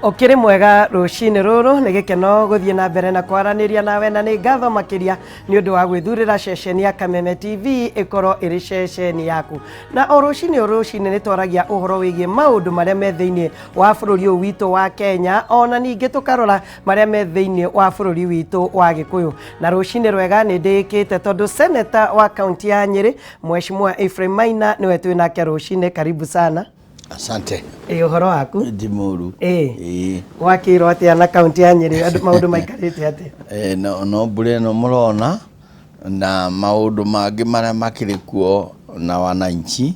Ũkĩrĩ mwega rũcinĩ rũrũ, nĩ gĩkeno gũthiĩ na mbere na kwaranĩria nawe, na nĩ ngatho makĩria nĩ ũndũ wa gwĩthurĩra ceceni ya Kameme TV ĩkorwo ĩrĩ ceceni yaku. Na o rũcinĩ o rũcinĩ nĩ twaragia ũhoro wĩgiĩ maũndũ marĩa me thĩinĩ wa bũrũri ũyũ witũ wa Kenya, ona ningĩ tũkarora marĩa me thĩinĩ wa bũrũri witũ wa Gĩkũyũ. Na rũcinĩ rwega nĩ ndĩĩkĩte tondũ seneta wa kaunti ya Nyĩrĩ, Mheshimiwa Ephraim Maina, nĩwe twĩ nake rũcinĩ. Karibu sana. Asante. Ĩ, ũhoro waku? Ndi mũru. Ĩ. Ĩ. Gwakĩrwo atĩa na kaunti ya Nyĩrĩ, andũ maũndũ maikarĩte atĩa? Eh, no mbura ĩno mũrona na maũndũ mangĩ marĩa makĩrĩ kuo na wananchi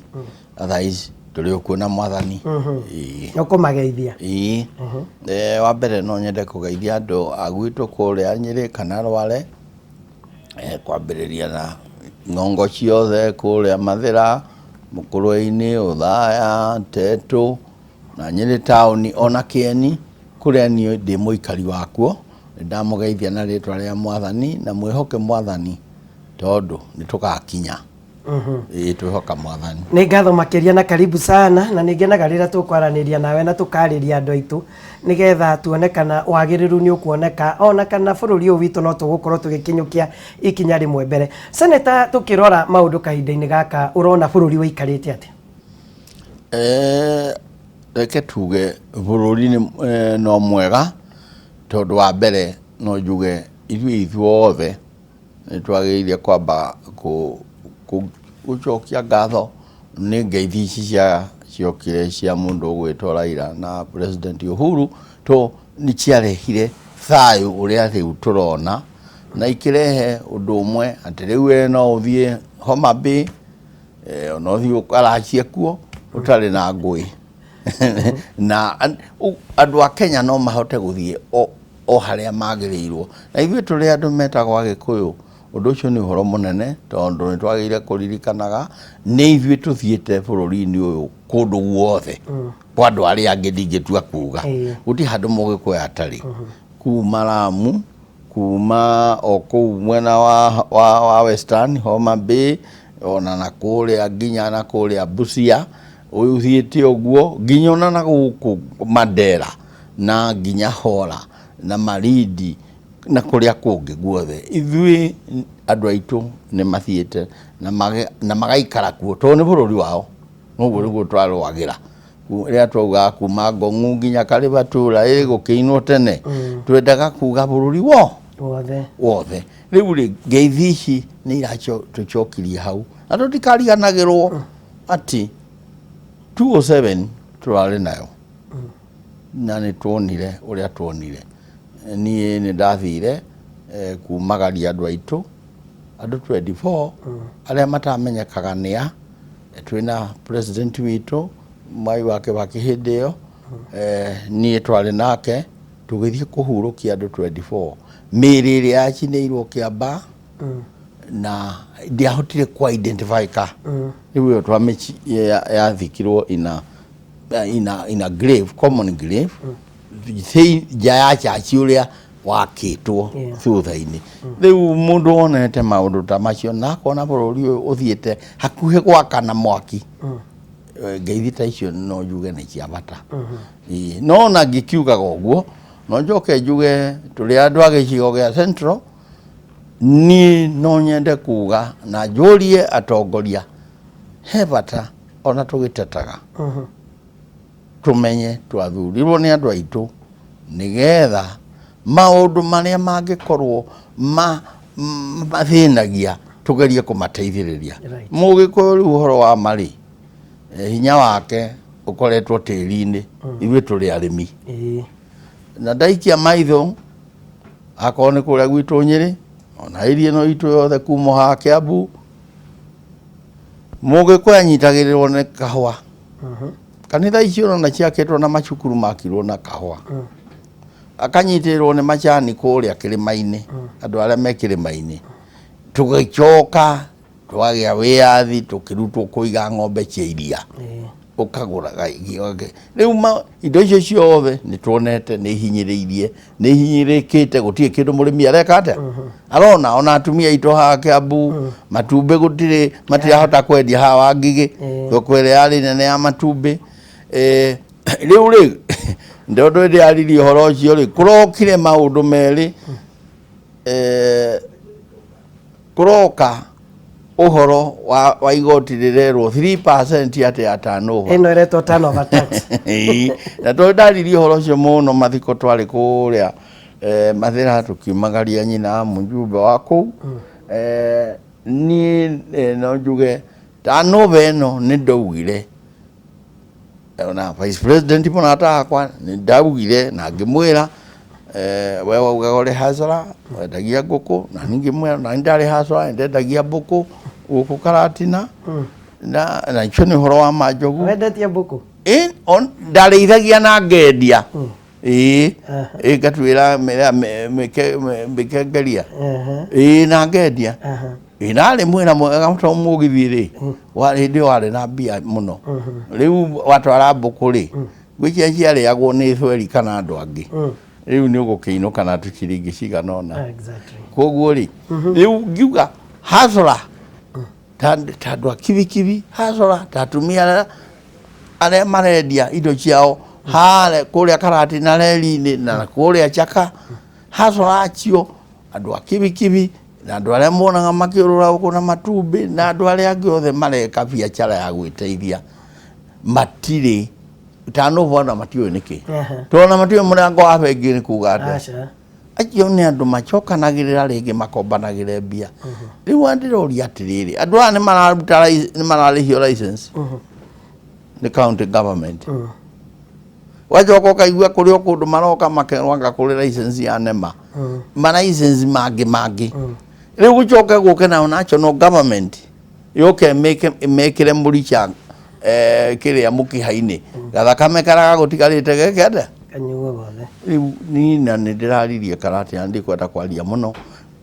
thaa ici tũrĩ o kuo na mwathani. Ĩ. Ũkũmageithia? Ĩ. Eh, wa mbere no nyende kũgeithia andũ a gwitũ kũrĩa Nyĩrĩ kana Rware, eh, kwambĩrĩria na ng'ongo ciothe kũrĩa Mathĩra, Mũkũrwe-inĩ, Ũthaya, Tetũ na Nyĩrĩ taũni ona Kĩeni kũrĩa niĩ ndĩ mũikari wakuo. Nĩ ndamũgeithia na rĩtwa rĩa mwathani na mwĩhoke mwathani tondũ nĩ tũgakinya. Ĩĩ, twĩhoka mwathani. Nĩ ngatho makĩria na karibu sana, na nĩ ngenaga rĩrĩa tũkwaranĩria nawe na tũkarĩria andũ aitũ nĩgetha tuone kana wagĩrĩru nĩ ũkuoneka ona kana bũrũri ũyũ witũ no tũgũkorwo tũgĩkinyũkia ikinya rĩmwe mbere. Senator, tũkĩrora maũndũ kahinda-inĩ gaka, ũrona bũrũri ũikarĩte atĩa? Eh, reke tuge bũrũri nĩ no mwega tondũ wa mbere no njuge ithuĩ ithuothe nĩ twagĩrĩire kwamba gũcokia ngatho nĩ ngeithi ici ciokire cia mũndũ ũgwĩtwo Raila na President Uhuru, to nĩ ciarehire thayũ ũrĩa rĩu tũrona, na ikĩrehe ũndũ ũmwe atĩ rĩu we no ũthiĩ Homa Bay, ona ũthiĩ ũkaracie kuo ũtarĩ na ngũĩ. Na andũ a Kenya no mahote gũthiĩ o harĩa magĩrĩirwo. Na ithuĩ tũrĩ andũ metagwo Agĩkũyũ, ũndũ ũcio nĩ ũhoro mũnene tondũ nĩ twagĩrĩire kũririkanaga nĩ ithuĩ tũthiĩte bũrũri-inĩ ũyũ kũndũ guothe kwa andũ arĩa angĩ ndingĩtua kuga. Gũtirĩ handũ Mũgĩkũyũ atarĩ. Kuma Lamu, kuma o kũu mwena wa Western, Homa Bay, ona na kũrĩa nginya na kũrĩa Busia, ũthiĩte ũguo nginya ona na gũkũ Mandera na nginya Hora na Malindi na kũrĩa kũngĩ guothe. Ithuĩ andũ aitũ nĩ mathiĩte na magaikara kuo tondũ nĩ bũrũri wao. Ũguo nĩguo twarũagĩra. Rĩrĩa twaugaga kuma Ngong'u nginya Karĩbatũra ĩ gũkĩinwo tene, twendaga kuga bũrũri wothe. Wothe. Rĩu rĩ, ngeithi ici nĩ iratũcokirie hau na tũtikariganagĩrwo atĩ 207 tũrarĩ nayo na nĩ tuonire ũrĩa tuonire. Niĩ nĩ ndathire kumagaria andũ aitũ, andũ 24 arĩa matamenyekaga nĩ a, twĩna president witũ Mwai wa Kibaki hĩndĩ ĩyo, niĩ twarĩ nake tũgĩthiĩ kũhurũkia andũ 24 mĩĩrĩ ĩrĩa yacinĩirwo Kĩambaa na ndiahotire ku identify ka rĩu ĩyo yathikirwo in a grave, common grave, nja ya chachi ũrĩa wakĩtwo thutha-inĩ. Rĩu mũndũ wonete maũndũ ta macio na akona bũrũri ũyũ ũthiĩte hakuhĩ gwakana mwaki, ngeithi ta icio no njuge nĩ cia bata. Ĩĩ, no ona ngĩkiugaga ũguo no njoke njuge tũrĩ andũ a gĩcigo gĩa Central, niĩ no nyende kuga na njũrie atongoria, he bata ona tũgĩtetaga tũmenye twathurirwo nĩ andũ aitũ nĩgetha maũndũ marĩa mangĩkorwo mathĩnagia tũgerie kũmateithĩrĩria. Mũgĩkũyũ rĩu ũhoro wa marĩ hinya wake ũkoretwo tĩri-inĩ, ithuĩ tũrĩ arĩmi. Na ndaikia maitho akorwo nĩ kũrĩa gwitũ Nyĩrĩ ona area ĩno itũ yothe kuma haha Kiambu, Mũgĩkũyũ anyitagĩrĩrwo nĩ kahũa. Kanitha icio ũrona ciakĩtwo na macukuru makirwo na kahũa. Akanyitĩrĩrwo nĩ macani kũrĩa kĩrĩma-inĩ, andũ arĩa me kĩrĩma-inĩ. Tũgĩcoka twagĩa wĩyathi tũkĩrutwo kũiga ng'ombe cia iria. Ũkagũraga irio. Rĩu indo icio ciothe nĩ tuonete nĩ ihinyĩrĩirie, nĩ ihinyĩrĩkĩte, gũtirĩ kĩndũ mũrĩmi areka atĩa arona. Ona atumia aitũ haha Kiambu matumbĩ gũtirĩ, matirahota kwendia haha Wangigĩ, thoko ĩrĩa yarĩ nene ya matumbĩ. Rĩu rĩ Tondũ ndĩraririe ũhoro ũcio rĩ, kũrokire maũndũ merĩ, kũroka ũhoro wa igoti rĩrerwo 3% atĩ ya turnover. Ĩno ĩretwo turnover tax. Ĩĩ, na tondũ ndaririe ũhoro ũcio mũno mathiko twarĩ kũrĩa Mathĩra tũkiumagaria nyina wa mũjumbe wa kũu. Niĩ no njuge turnover ĩno nĩ ndaugire ona vice president mũrata wakwa nĩ ndaugire na ngĩmwĩra, we waugaga ũrĩ hustler wendagia ngũkũ, na niĩ ngĩmwĩra na niĩ ndarĩ hustler ndendagia mbũkũ gũkũ Karatina, na icio nĩ ũhoro wa ma Njogu. Wendetie mbũkũ? Ndarĩithagia na ngendia. Ĩĩ, ngatuĩra mĩkengeria. Ĩĩ, na ngendia. Ĩĩ, narĩ mwĩra mwega to mũgithi rĩ, hĩndĩ ĩyo warĩ na mbia mũno. Rĩu watwara mbũkũ rĩ, ngwĩciria ciarĩagwo nĩ thweri kana andũ angĩ. Rĩu nĩ ũgũkĩinũka na tũciringi cigana ũna. Koguo rĩ, rĩu ngiuga hustler ta andũ a kibikibi, hustler ta atumia arĩa marendia indo ciao harĩa kũrĩa Karatina reri-inĩ na kũrĩa Chaka, hustler acio, andũ a kibikibi na andũ arĩa monaga makĩũrũra gũkũ na matumbĩ na andũ arĩa angĩ othe mareka biacara ya gwĩteithia matirĩ turnover ona matiũĩ nĩkĩ. Tondũ ona matiũĩ mũrango wa bengi nĩ kuga atĩa. Acio nĩ andũ macokanagĩrĩra rĩngĩ makombanagĩre mbia. Rĩu ndĩroria atĩrĩrĩ, andũ aya nĩ mararuta nĩ mararĩhio license nĩ county government. Wacoka ũkaigua kũrĩ o kũndũ maroka makerwo anga kũrĩ license ya NEMA, ma license mangĩ mangĩ. Rĩu gũcoke gũke nao national government yũke ĩmekĩre mũrica kĩrĩa mũkiha-inĩ, gathakame karĩa gagũtigarĩte geke atĩa? Kanyuo gothe. Rĩu niĩ na nĩ ndĩraririe Karatina, ndikwenda kwaria mũno,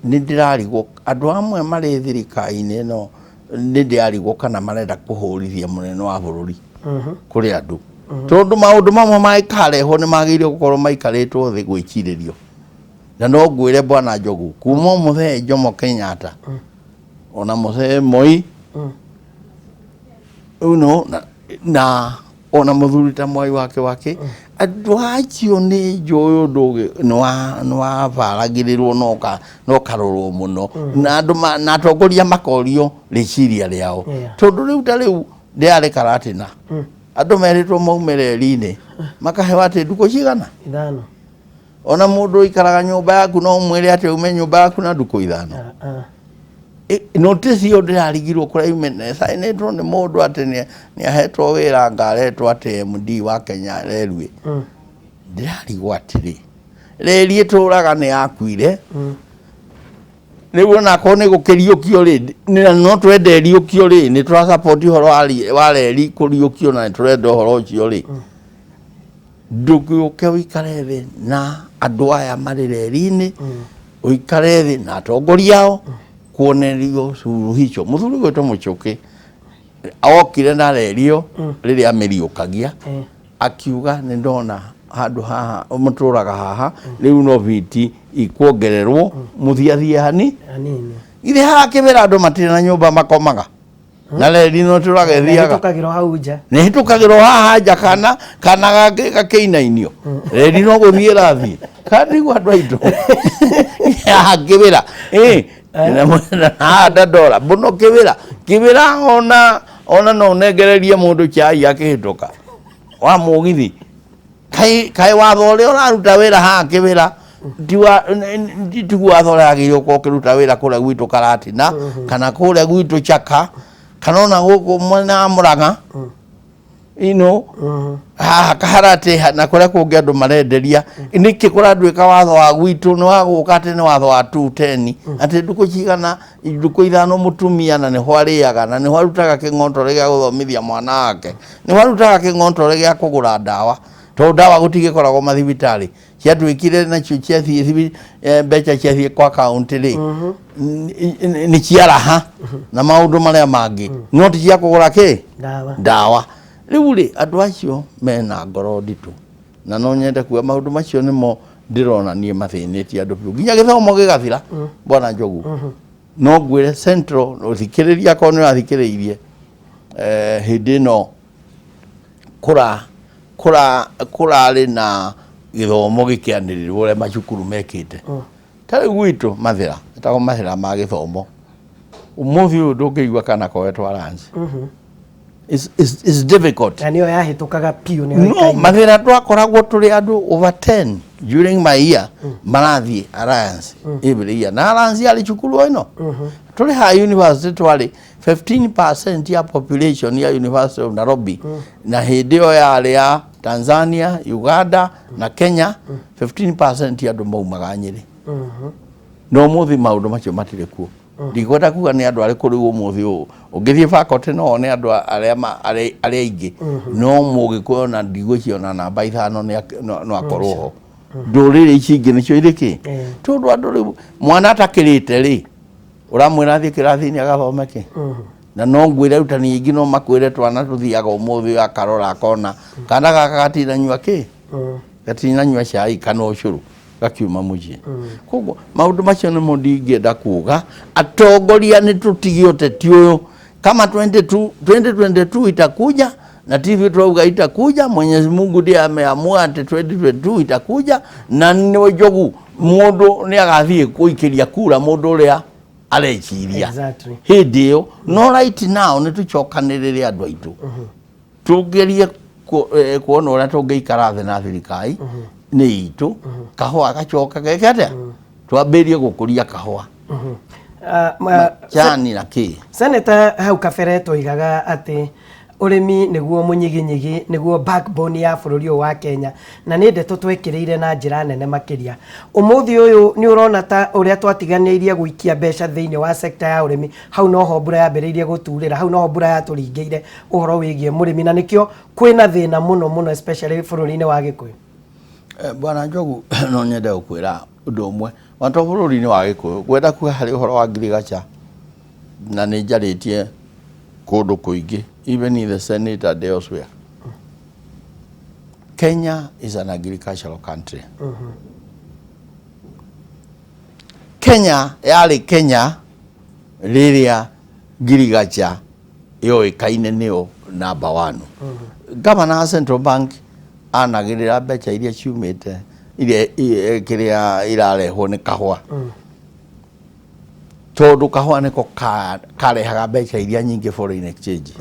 nĩ ndĩrarigwo andũ amwe marĩ thirikari-inĩ ĩno, nĩ ndĩrarigwo kana marenda kũhũrithia mũnene wa bũrũri kũrĩ andũ, tondũ maũndũ mamwe mangĩkarehwo nĩ magĩrĩire gũkorwo maikarĩtwo thĩ gwĩcirĩrio. Na no ngwĩre Bwana Njogu, kuma mũthee Jomo Kenyatta ona mũthee Moi uno na ona mũthuri ta Mwai wake wake, andũ acio nĩ njũĩ ũndũ nĩ wabaragĩrĩrwo na ũkarorwo mũno na andũ na atongoria makorio rĩciria rĩao. Tondũ rĩu ta rĩu ndĩrarĩ Karatina, andũ merĩtwo maume reri-inĩ makaheo atĩ ndukũ cigana? 5. Ona mũndũ ũikaraga nyũmba yaku no ũmwĩre atĩ ume nyũmba yaku na ndukũ 5. Notice ĩyo ndĩrarigirwo kũrĩa yumĩte, ĩcainĩtwo nĩ mũndũ atĩ nĩ ahetwo wĩra anga aretwo atĩ MD wa Kenya Railway. Ndĩrarigwo atĩrĩ, reri ĩtũraga nĩ yakuire, rĩu onakorwo nĩ gũkĩriũkio rĩ, no twende ĩriũkio rĩ, nĩ tũra support ũhoro wa reri kũriũkio na nĩ tũrenda ũhoro ũcio rĩ, ndũgĩũke ũikare thĩ na andũ aya marĩ reri-inĩ, ũikare thĩ na atongoria ao kuonerio suluhisho. Mũthuri gwĩtwo Mũchũkĩ okire na reri ĩyo rĩrĩa amĩriũkagia, akiuga nĩ ndona handũ haha mũtũraga haha, rĩu no viti ikuongererwo mũthiathie hani hanini. Githĩ haha kĩbĩra andũ matirĩ na nyũmba makomaga na reri no tũraga ĩthiaga. Nĩhĩtũkagĩrwo hau nja. Nĩhĩtũkagĩrwo haha nja kana gakĩinainio reri no gũthiĩ ĩrathiĩ kandigwo andũ aitũ haha kĩbĩra haha ndandora mũno kĩbĩra kĩbĩra ona no ũnengererie mũndũ chai akĩhĩtũka wa mũgithi. Kaĩ watho ũrĩa ũraruta wĩra haha kĩbĩra tiguo watho ũrĩa wagĩrĩirwo gũkorwo ũkĩruta wĩra kũrĩa gwitũ Karatina kana kũrĩa gwitũ Chaka kana ona gũkũ mwena wa Murang'a ino haha Kaharatĩ na kũrĩa kũngĩ andũ marenderia. Nĩkĩ kũratuĩka watho wa gwitũ nĩ wa gũka atĩ nĩ watho wa 210 atĩ ndukũ cigana, ndukũ 5 mũtumia na nĩho arĩaga na nĩho arutaga kĩng'ontore gĩa gũthomithia mwana wake, nĩho arutaga kĩng'ontore gĩa kũgũra ndawa, tondũ ndawa gũtigĩkoragwo mathibitarĩ ciatuĩkire nacio ciathiĩ mbeca ciathiĩ kwa kaũntĩ rĩ, nĩ ciaraha na maũndũ marĩa mangĩ, no ti cia kũgũra kĩ ndawa. Rĩu rĩ, andũ acio mena ngoro nditũ na no nyende kuga maũndũ macio nĩmo ndĩrona niĩ mathĩnĩtie andũ biũ nginya gĩthomo gĩgathira. Bwana Njogu, no ngwĩre Central ũthikĩrĩria akorwo nĩ ũrathikĩrĩirie hĩndĩ ĩno Kũrarĩ na gĩthomo gĩkĩanĩrĩrwo ũrĩa macukuru mekĩte. Ta rĩu gwitũ mathĩra, etagwo mathĩra ma gĩthomo. Ũmũthĩ ũyũ ndũngĩigua kana koetwo alliance. It's difficult. Na nĩyo yahĩtũkaga piũ nĩyo No ĩkaine. Mathĩna twakoragwo tũrĩ andũ over 10 during my year marathiĩ alliance every year, na alliance yarĩ cukuru o ĩno tũrĩ ha university, twarĩ 15% ya population ya University of Nairobi, na hĩndĩ ĩyo yarĩ ya Tanzania, Uganda na Kenya. 15% ya andũ maumaga Nyĩrĩ. No ũmũthĩ maũndũ macio matirĩ kuo. Ndikwenda kuga nĩ andũ arĩkũ rĩu ũmũthĩ ũyũ ũngĩthiĩ faculty no one andũ arĩa arĩa aingĩ, no mũgĩkũyũ na ndigwĩciria ona namba 5 no akorwo ho. Ndũrĩrĩ ici ingĩ nĩcio irĩ kĩ, tondũ andũ rĩu mwana atakĩrĩte rĩ, ũramwĩra athiĩ kĩrathi-inĩ agathome kĩ? Na no ngwĩre arutani aingĩ no makwĩre twana tũthiaga ũmũthĩ ũyũ akarora akona kana gaka gatinanyua kĩ, gatinanyua cai kana ũcũrũ gakiuma mũciĩ. Koguo maũndũ macio nĩmo ndingĩenda kuga atongoria nĩ tũtige ũteti ũyũ. Kama 22 2022 itakuja, na TV twauga itakuja, Mwenyezi Mungu ndiye ameamua ati 2022 itakuja, na nĩ njogu mũndũ nĩ agathiĩ kũikĩria kura mũndũ ũrĩa areciria hĩndĩ ĩyo. No right now nĩ tũcokanĩrĩre andũ aitũ, tũgerie kuona ũrĩa tũngĩikara thĩ na thirikari nĩ itũ, kahũa gacoka geke atĩa, twambĩrie gũkũria kahũa, macani na kĩ. Senator, hau kabere twoigaga atĩ ũrĩmi nĩguo mũnyiginyigi, nĩguo backbone ya bũrũri ũyũ wa Kenya, na nĩ ndeto twekĩrĩire na njĩra nene makĩria. Ũmũthĩ ũyũ nĩ ũrona ta ũrĩa twatiganĩirie gũikia mbeca thĩinĩ wa sekta ya ũrĩmi, hau noho mbura yambĩrĩirie gũturĩra, hau noho mbura yatũringĩire ũhoro wĩgiĩ mũrĩmi, na nĩkĩo kwĩna thĩna mũno mũno, especially bũrũri-inĩ wa Gĩkũyũ? Bwana Njogu, no nyende gũkwĩra ũndũ ũmwe wato bũrũri-inĩ wa Gĩkũyũ ngwenda kuga harĩ ũhoro wa ngirigaca, na nĩ njarĩtie kũndũ kũingĩ, even in the Senate and elsewhere. Kenya is an agricultural country. Kenya yarĩ Kenya rĩrĩa ngirigaca yoĩkaine nĩyo number one. Governor wa Central Bank anagĩrĩra mbeca iria ciumĩte iria kĩrĩa irarehwo nĩ kahũa, tondũ kahũa nĩko karehaga mbeca iria nyingĩ foreign exchange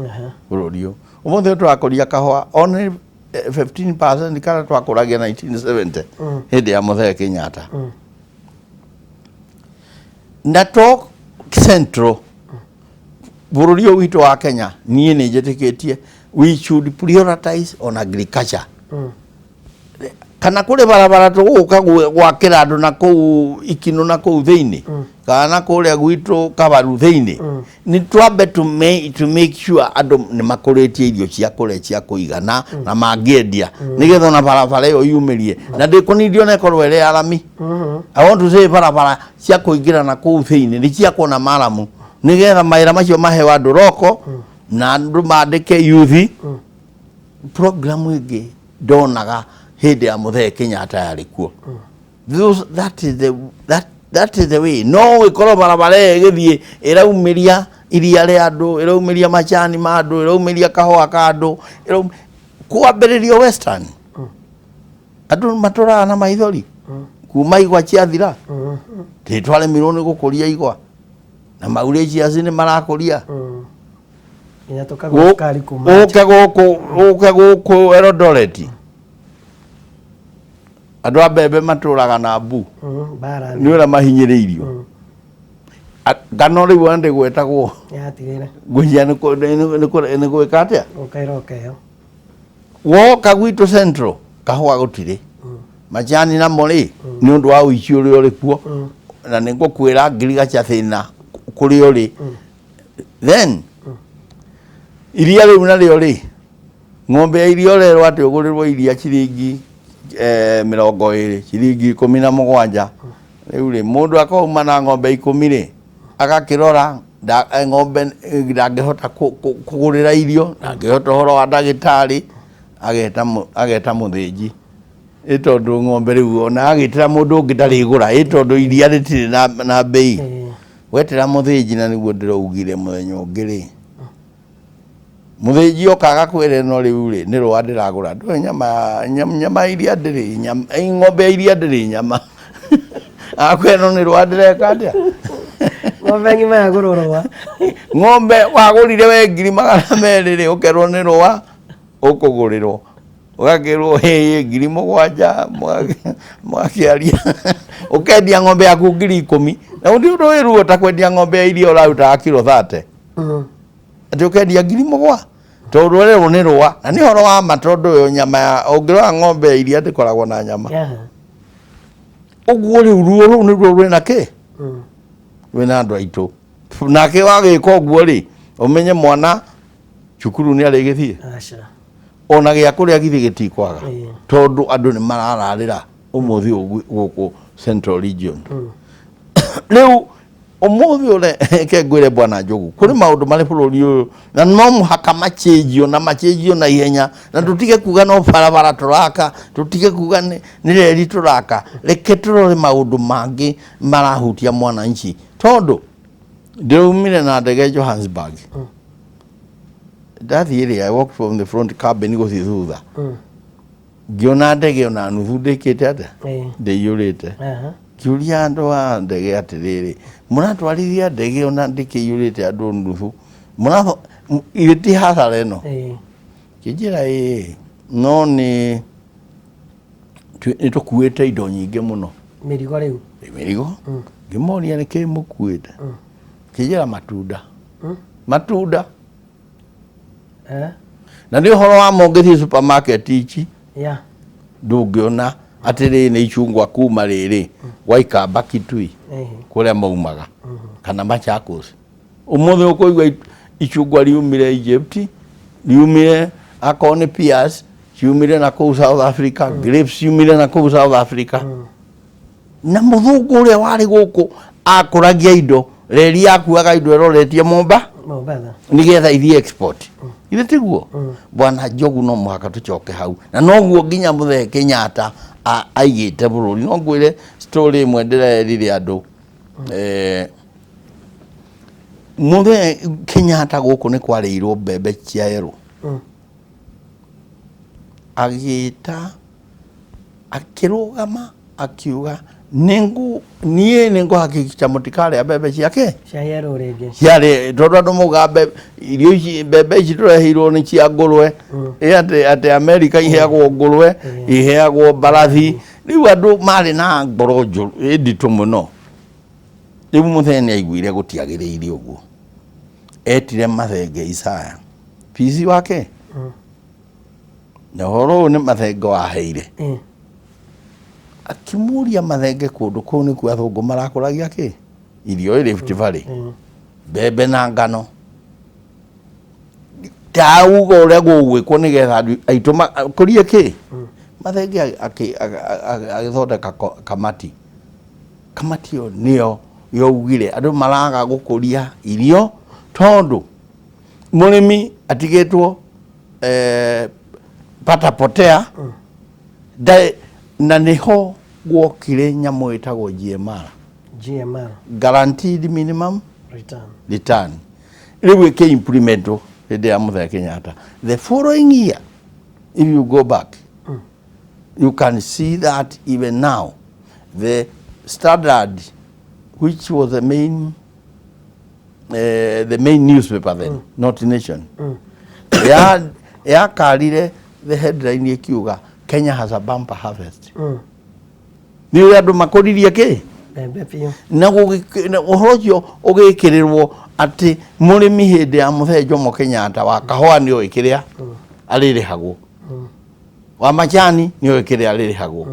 bũrũri ũyũ. Ũmũthĩ ũyũ tũrakũria kahũa only 15% kana twakũragia 1970 hĩndĩ ya Muthee Kenyatta. Na to central bũrũri ũyũ witũ wa Kenya, niĩ nĩ njĩtĩkĩtie we should prioritize on agriculture. Kana kũrĩ barabara tũgũka gwakĩra andũ na kũu ikinũ na kũu thĩinĩ, kana na kũrĩa gwitũ Kabaru thĩinĩ, nĩ twambe to make sure andũ nĩ makũrĩtie irio cia kũrĩa cia kũigana na mangĩendia, nĩgetha ona barabara ĩyo yumĩrie na ndĩkũnindio na ĩkorwo ĩrĩ ya rami. I want to say barabara cia kũingĩra na kũu thĩinĩ nĩ cia kuona maramu, nĩgetha mawĩra macio maheo andũ roko na andũ mandĩke youth. Program ĩngĩ ndonaga hĩndĩ ya Muthee Kenyatta yarĩ kuo. Those, that is the that, that is the way. No ĩkorwo barabara ĩyo ĩgĩthiĩ ĩraumĩria iria rĩa andũ, ĩraumĩria macani ma andũ, ĩraumĩria kahũa ka andũ, kwambĩrĩrio western andũ matũraga na maithori kuma igwa ciathira. Tĩ twaremirwo nĩ gũkũria igwa na Mauritius nĩ marakũria. Nginya tũkagũra cukari kuma nja. Ũke gũkũ Eldoret, andũ a mbembe matũraga na mbu. Mbara. Nĩ ũrĩa mahinyĩrĩirio. Ngano rĩu ona ndĩgwetagwo. Yatigĩra. Ngwĩciria nĩ gwĩka atĩa. Ũkaira ũkeo. Woka gwitũ central, kahũa gũtirĩ, macani namo rĩ, nĩ ũndũ wa ũici ũrĩa ũrĩ kuo, na nĩ ngũkwĩra ngirigaca thĩna kũrĩa ũrĩ. Then iria rĩu narĩo rĩ, ng'ombe ya iria ũrerwo atĩ ũgũrĩrwo iria ciringi 20, ciringi 17. Rĩu rĩ, mũndũ akauma na ng'ombe 10 rĩ, agakĩrora ng'ombe ndangĩhota kũgũrĩra irio, ndangĩhota ũhoro wa ndagĩtarĩ, ageta mũthĩnji, ĩ tondũ ng'ombe rĩu ona agĩtĩra mũndũ ũngĩ ndarĩgũra, ĩ tondũ iria rĩtirĩ na mbei. Wetĩra mũthĩnji, na nĩguo ndĩraugire mũthenya ũngĩ rĩ, Mũthĩnji oka agakwĩra ĩno rĩu rĩ nĩ rũa ndĩragũra, ndũĩ nyama nyama iria ndĩrĩ nyama, ng'ombe ya iria ndĩrĩ nyama. Agakwĩra ĩno nĩ rũa ndĩreka atĩa? Ng'ombe ng'ima yagũrwo rũa. Ng'ombe wagũrire we 200,000 rĩ, ũkerwo nĩ rũa ũkũgũrĩrwo, ũgakĩrwo ĩĩ 7,000, mũgakĩaria ũkendia ng'ombe yaku 10,000, na gũtirĩ ũndũ wĩ ruo ta kwendia ng'ombe ya iria ũrarutaga kiro 30. Atĩ ũkendia 7,000 tondũ ũrerwo nĩ rũa, na nĩ ũhoro wa ma tondũ ũyũ nyama ya ũngĩrora ng'ombe ya iria ndĩkoragwo na nyama. Ũguo rĩu ruo rũu nĩruo rwĩna kĩ? Rwĩna andũ aitũ. Nake wagĩka ũguo rĩ, ũmenye mwana cukuru nĩ arĩgĩthiĩ? Ona gĩa kũrĩa githĩ gĩtikwaga? Tondũ andũ nĩ marararĩra ũmũthĩ ũyũ gũkũ Central Region. Rĩu ũmũthĩ ũrĩa reke ngwĩre Bwana Njogu, kũrĩ maũndũ marĩ bũrũri ũyũ na no mũhaka macĩnjio na macĩnjio na ihenya, na tũtige kuga no barabara tũraka, tũtige kuga nĩ reri tũraka, reke tũrore maũndũ mangĩ marahutia mwananchi. Tondũ ndĩraumire na ndege Johannesburg, ndathiĩ rĩ, I walked from the front cabin gũthiĩ thutha, ngĩona ndege ona nuthu ndĩkĩte atĩa, ndĩiyũrĩte. Ngĩũria andũ a ndege atĩrĩrĩ, mũratwarithia ndege ona ndĩkĩiyũrĩte andũ nuthu, ithe ti hathara ĩno? Kĩnjĩra ĩĩ, no nĩ tũkuĩte indo nyingĩ mũno. Mĩrigo rĩu? Mĩrigo. Ngĩmoria nĩkĩ mũkuĩte? Kĩnjĩra matunda. Matunda. Na nĩ ũhoro wa ma ũngĩthiĩ supermarket ici ndũngĩona atĩrĩrĩ nĩ icungwa kuma rĩrĩ Waikamba Kitui kũrĩa maumaga kana Machakos. Ũmũthĩ ũkũigua icungwa riumire Egypt, riumire akorwo nĩ pears ciumire na kũu South Africa, grapes ciumire na kũu South Africa. Na mũthũngũ ũrĩa warĩ gũkũ akũragia indo, reri yakuaga indo ĩroretie Momba Mombatha, nĩgetha ithiĩ export. Githĩ tiguo? Bwana Njogu, no mũhaka tũcoke hau, na noguo nginya Mũthee Kenyatta aigĩte bũrũri. No ngwĩre story ĩmwe ndĩrerire andũ. Mũthee Kenyatta gũkũ nĩ kwarĩirwo mbembe cia yerũ. Agĩta akĩrũgama akiuga nĩngũ niĩ nĩngũhakikisha mũtikarĩa mbembe ciake cia yerũ rĩngĩ, ciarĩ, tondũ andũ maugaga irio ici, mbembe ici tũreheirwo nĩ cia ngũrwe. Ĩ atĩ Amerika iheagwo ngũrwe, iheagwo mbarathi. Rĩu andũ marĩ na ngoro njũru nditũ mũno. Rĩu mũthee nĩ aiguire gũtiagĩrĩire ũguo, etire Mathenge Isaya PC wake, na ũhoro ũyũ nĩ Mathenge waheire. Akĩmũria Mathenge, kũndũ kũu nĩkuo athũngũ marakũragia kĩ irio ĩ Rift Valley, mbembe na ngano, tauga ũrĩa gũgwĩkwo nĩgetha andũ aitũ makũrie kĩ. Mathenge agĩthondeka kamati. Kamati ĩyo nĩyo yaugire andũ maraga gũkũria irio tondũ mũrĩmi atigĩtwo patapotea na nĩho gwokire nyamũ ĩtagwo GMR. GMR. Guaranteed minimum return. Return. Rĩu ĩkĩ implementwo hĩndĩ ya Mũthee Kenyatta. The following year, if you go back, you can see that even now the Standard, which was the main newspaper then, not Nation, ya yakarire the headline ĩkiuga "Kenya has a bumper harvest". Nĩ ũrĩa andũ makũririe kĩ? Mbembe biũ. Na ũhoro ũcio ũgĩkĩrĩrwo atĩ mũrĩmi hĩndĩ ya Mũthee Jomo Kenyatta wa kahũa nĩ oĩ kĩrĩa arĩrĩhagwo, wa macani nĩ oĩ kĩrĩa arĩrĩhagwo,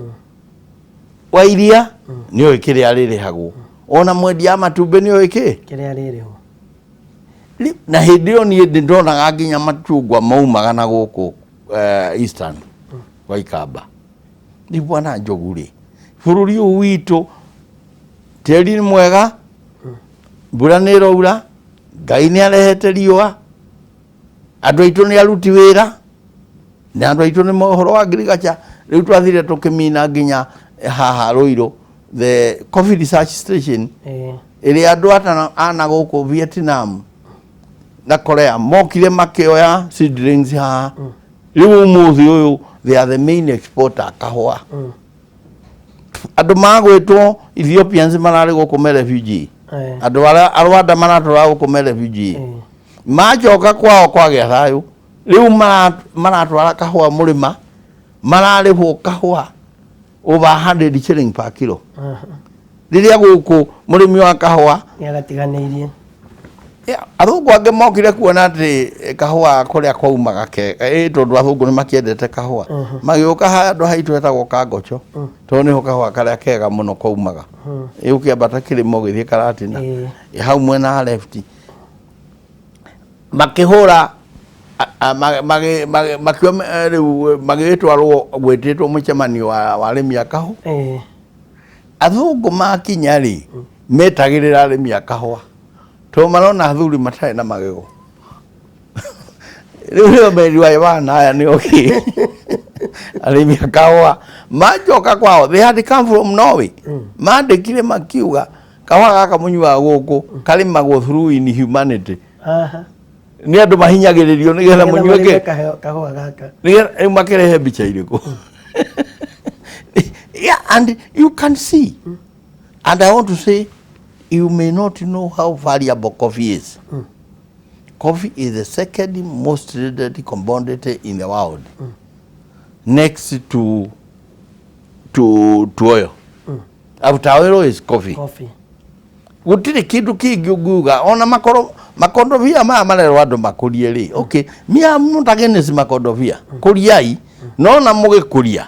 wa iria nĩ oĩ kĩrĩa arĩrĩhagwo, ona mwendia wa matumbĩ nĩ oĩ kĩ kĩrĩa rĩrĩho. Na hĩndĩ ĩyo niĩ ndĩ ndonaga nginya macungwa maumaga na gũkũ Eastern kwa Ikamba. Rĩu Bwana Njogu rĩ, bũrũri ũyũ witũ tĩri nĩ mwega, mbura nĩ ĩraura, Ngai nĩ arehete riũa, andũ aitũ nĩ aruti wĩra, na andũ aitũ nĩ ũhoro wa ngirigacha. Rĩu twathire tũkĩmina nginya haha Ruiru, the coffee research station, ĩrĩa andũ atano ana gũkũ Vietnam. Na Korea mokire makĩoya seedlings haha. Rĩu ũmũthĩ ũyũ they are the main exporter kahũa. Andũ magwĩtwo Ethiopians mararĩ gũkũ me refugee. Andũ arĩa a Rwanda maratũra gũkũ me refugee. Macoka kwao kwagĩa thayũ. Rĩu maratwara kahũa mũrĩma, mararĩhwo kahũa over 100 shilling per kilo. Rĩrĩa gũkũ mũrĩmi wa kahũa Nĩ agatiganĩirie. Yeah, athũngũ angĩ mokire kuona atĩ kahũa kũrĩa kwaumaga kega tondũ athũngũ nĩ makĩendete kahũa. Magĩũka handũ haitũ hetagwo Kangocho, tondũ nĩho kahũa karĩa kega mũno kwaumaga. Ũkĩambata kĩrĩma ũgĩthiĩ Karatina, hau mwena wa left makĩhũra makiuga rĩu magĩtwarwo gwĩtĩtwo mũcemanio wa arĩmi a kahũa. Athũngũ makinya rĩ, metagĩrĩra arĩmi a kahũa tondũ marona athuri matarĩ na magego. Rĩu nĩo merirwo wana aya nĩ okĩ arĩmi a kahũa macoka kwao, they had come from Norway. Mandĩkire makiuga kahũa gaka mũnyuaga gũkũ karĩmagwo through inhumanity. Nĩ andũ mahinyagĩrĩrio nĩgetha mũnyue kĩ kahũa gaka. Nĩgetha rĩu makĩrehe mbica irĩkũ? Yeah, and you can see. And I want to say, you may not know how valuable coffee is. Coffee is the second most traded commodity in the world, next to oil. After oil is coffee. Coffee. Gũtirĩ kĩndũ kĩngĩ ũngiuga ona makoro makondobia maya marerwo andũ makũrie rĩ. Okay, me am not against makondobia. Kũriai, no na mũgĩkũria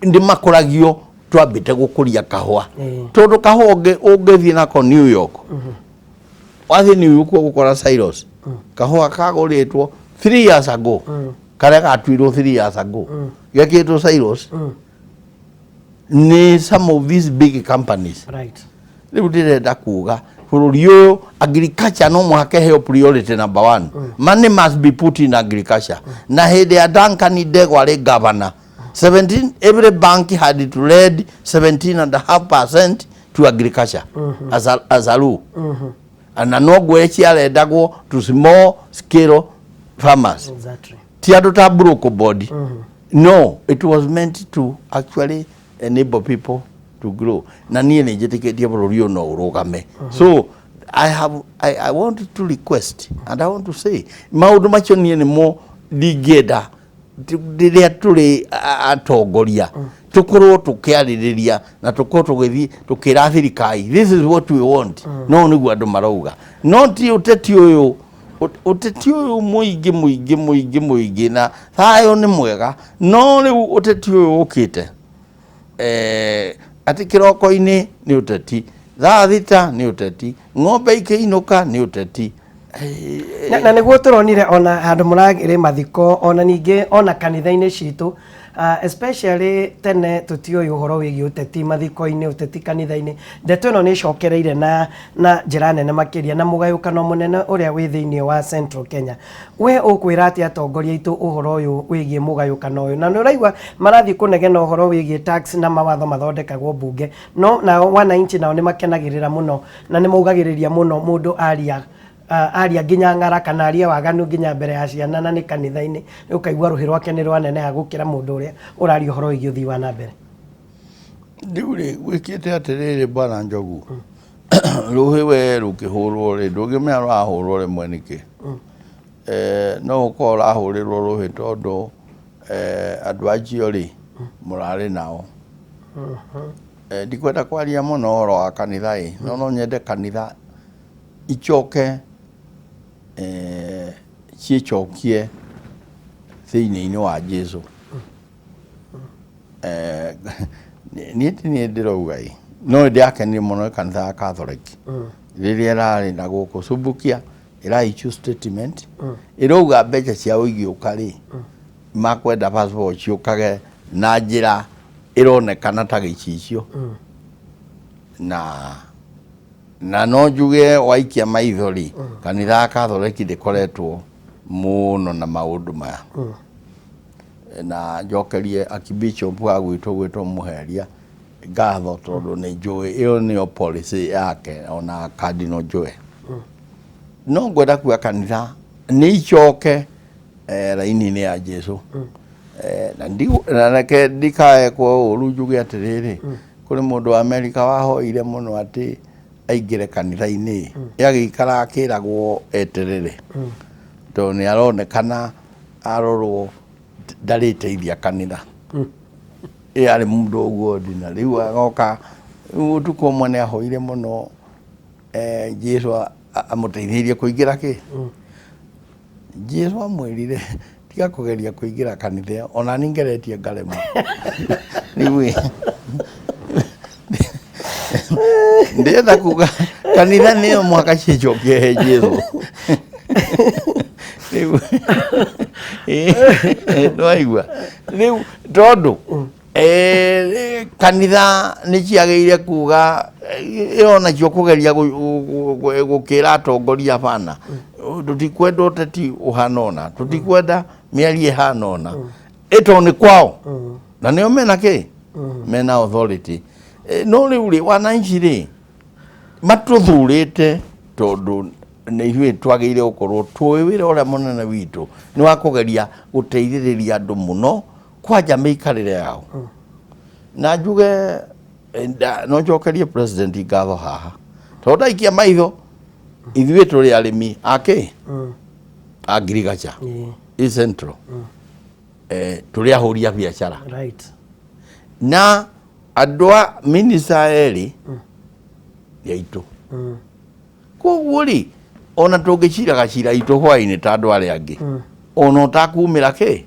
ndĩ makũragio twambĩte gũkũria kahũa. Tondũ kahũa ũngĩthiĩ nako New York, wathiĩ New York ũgũkora silos kahũa kagũrĩtwo 3 years ago, karĩa gatuirwo 3 years ago gekĩtwo silos nĩ some of these big companies. Rĩu ndĩrenda kuga bũrũri ũyũ agriculture no mũhaka ĩheo priority number one. Money must be put in agriculture. Na hĩndĩ ya Duncan Ndegwa arĩ governor, 17 every bank had to lend 17.5% to agriculture as a rule. Na no ngwĩre ciarendagwo to small scale farmers, ti andũ ta Brooke Board. No, it was meant to actually enable people to grow. Na niĩ nĩ njĩtĩkĩtie bũrũri ũyũ no ũrũgame. So I want to request and I want to say maũndũ macio niĩ nĩmo ndingĩenda rĩrĩa tũrĩ atongoria tũkorwo tũkĩarĩrĩria na tũkorwo tũgĩthiĩ tũkĩra thirikari, "This is what we want." No nĩguo andũ marauga, no ti ũteti ũyũ, ũteti ũyũ mũingĩ mũingĩ mũingĩ mũingĩ. Na thayũ nĩ mwega, no rĩu ũteti ũyũ ũkĩte atĩ kĩroko-inĩ nĩ ũteti, thaa 6 nĩ ũteti, ng'ombe ikĩinũka nĩ ũteti. Na nĩguo tũronire ona handũ mũragĩrĩ mathiko, ona ningĩ ona kanitha-inĩ citũ, especially tene tũtiũĩ ũhoro wĩgiĩ ũteti mathiko-inĩ, ũteti kanitha-inĩ. Ndeto ĩno nĩ ĩcokereire na njĩra nene makĩria na mũgayũkano mũnene ũrĩa wĩ thĩinĩ wa Central Kenya. We ũkwĩra atĩa atongoria aitũ ũhoro ũyũ wĩgiĩ mũgayũkano ũyũ? Na nĩ ũraigua marathiĩ kũnegena ũhoro wĩgiĩ tax na mawatho mathondekagwo mbunge, no nao wananchi nao nĩ makenagĩrĩra mũno na nĩ maugagĩrĩria mũno mũndũ aria nginya ng'ara kana aria waganu nginya mbere ya ciana na nĩ kanitha-inĩ, ũkaigua rũhĩ rwake nĩ rwaneneha gũkĩra mũndũ ũrĩa ũraria ũhoro wĩgiĩ ũthii wa na mbere. Rĩu rĩ, gwĩkĩte atĩrĩrĩ, bwana Njogu, rũhĩ we rũkĩhũrwo rĩ, ndũngĩmenya rũrahũrwo rĩmwe nĩkĩ. No ũkorwo ũrahũrĩrwo rũhĩ tondũ andũ acio rĩ mũrarĩ nao. Ndikwenda kwaria mũno ũhoro wa kanitha ĩ, no nyende kanitha icoke ciĩcokie thĩinĩ-inĩ wa Jesu. Niĩ ti niĩ ndĩrauga ĩ, no ndĩrakenire mũno nĩ kanitha ya Catholic rĩrĩa ĩrarĩ na gũkũ Subukia ĩra issue statement ĩrauga mbeca ciao igĩũka rĩ, makwenda passport ciũkage na njĩra ĩronekana ta gĩcicio. Na no njuge waikia maitho rĩ, kanitha ya Catholic ndĩkoretwo mũno na maũndũ maya. Na njokerie Archbishop wa gwitũ gwĩtwo Mũheria ngatho tondũ nĩ njũĩ ĩyo nĩyo policy yake, ona Cardinal Joe. No ngwenda kuga kanitha nĩ icoke raini-inĩ ya Jesu. Na reke ndikae kwa ũru njuge atĩrĩrĩ, kũrĩ mũndũ wa Amerika wahoire mũno atĩ aingĩre kanitha-inĩ, agĩikara akĩragwo eterere, tondũ nĩ aronekana arorwo ndarĩteithia kanitha. Ĩ arĩ mũndũ ũguo ndina rĩu agoka rĩu ũtukũ ũmwe nĩ ahoire mũno, Jesu amũteithĩrĩrie kũingĩra kĩ. Jesu amwĩrire, tiga kũgeria kũingĩra kanitha ĩyo, ona niĩ ngeretie ngaremwo. Rĩu ĩ, ndĩrenda kuga kanitha nĩyo mũhaka ciĩcokie he Jesu. Rĩu nĩwaigua rĩu tondũ kanitha nĩ ciagĩrĩire kuga ĩyo nacio kũgeria gũkĩra atongoria bana, tũtikwenda ũteti ũhana ũna, tũtikwenda mĩario ĩhana ũna, ĩ tondũ nĩ kwao na nĩo mena kĩ, mena authority. No rĩu rĩ, wananchi rĩ matũthurĩte tondũ nĩ ithuĩ twagĩrĩire gũkorwo tũĩ wĩra ũrĩa mũnene witũ nĩ wa kũgeria gũteithĩrĩria andũ mũno kwanja mĩikarĩre yao. Na njuge no njokerie president ngatho haha tondũ ndaikia maitho ithuĩ tũrĩ arĩmi a kĩ, a ngirigaca i central, tũrĩ ahũri a biacara na andũ a minista erĩ nĩ aitũ. Koguo rĩ, ona tũngĩciraga cira itũ hwainĩ ta andũ arĩa angĩ, ona ũtakumĩra kĩ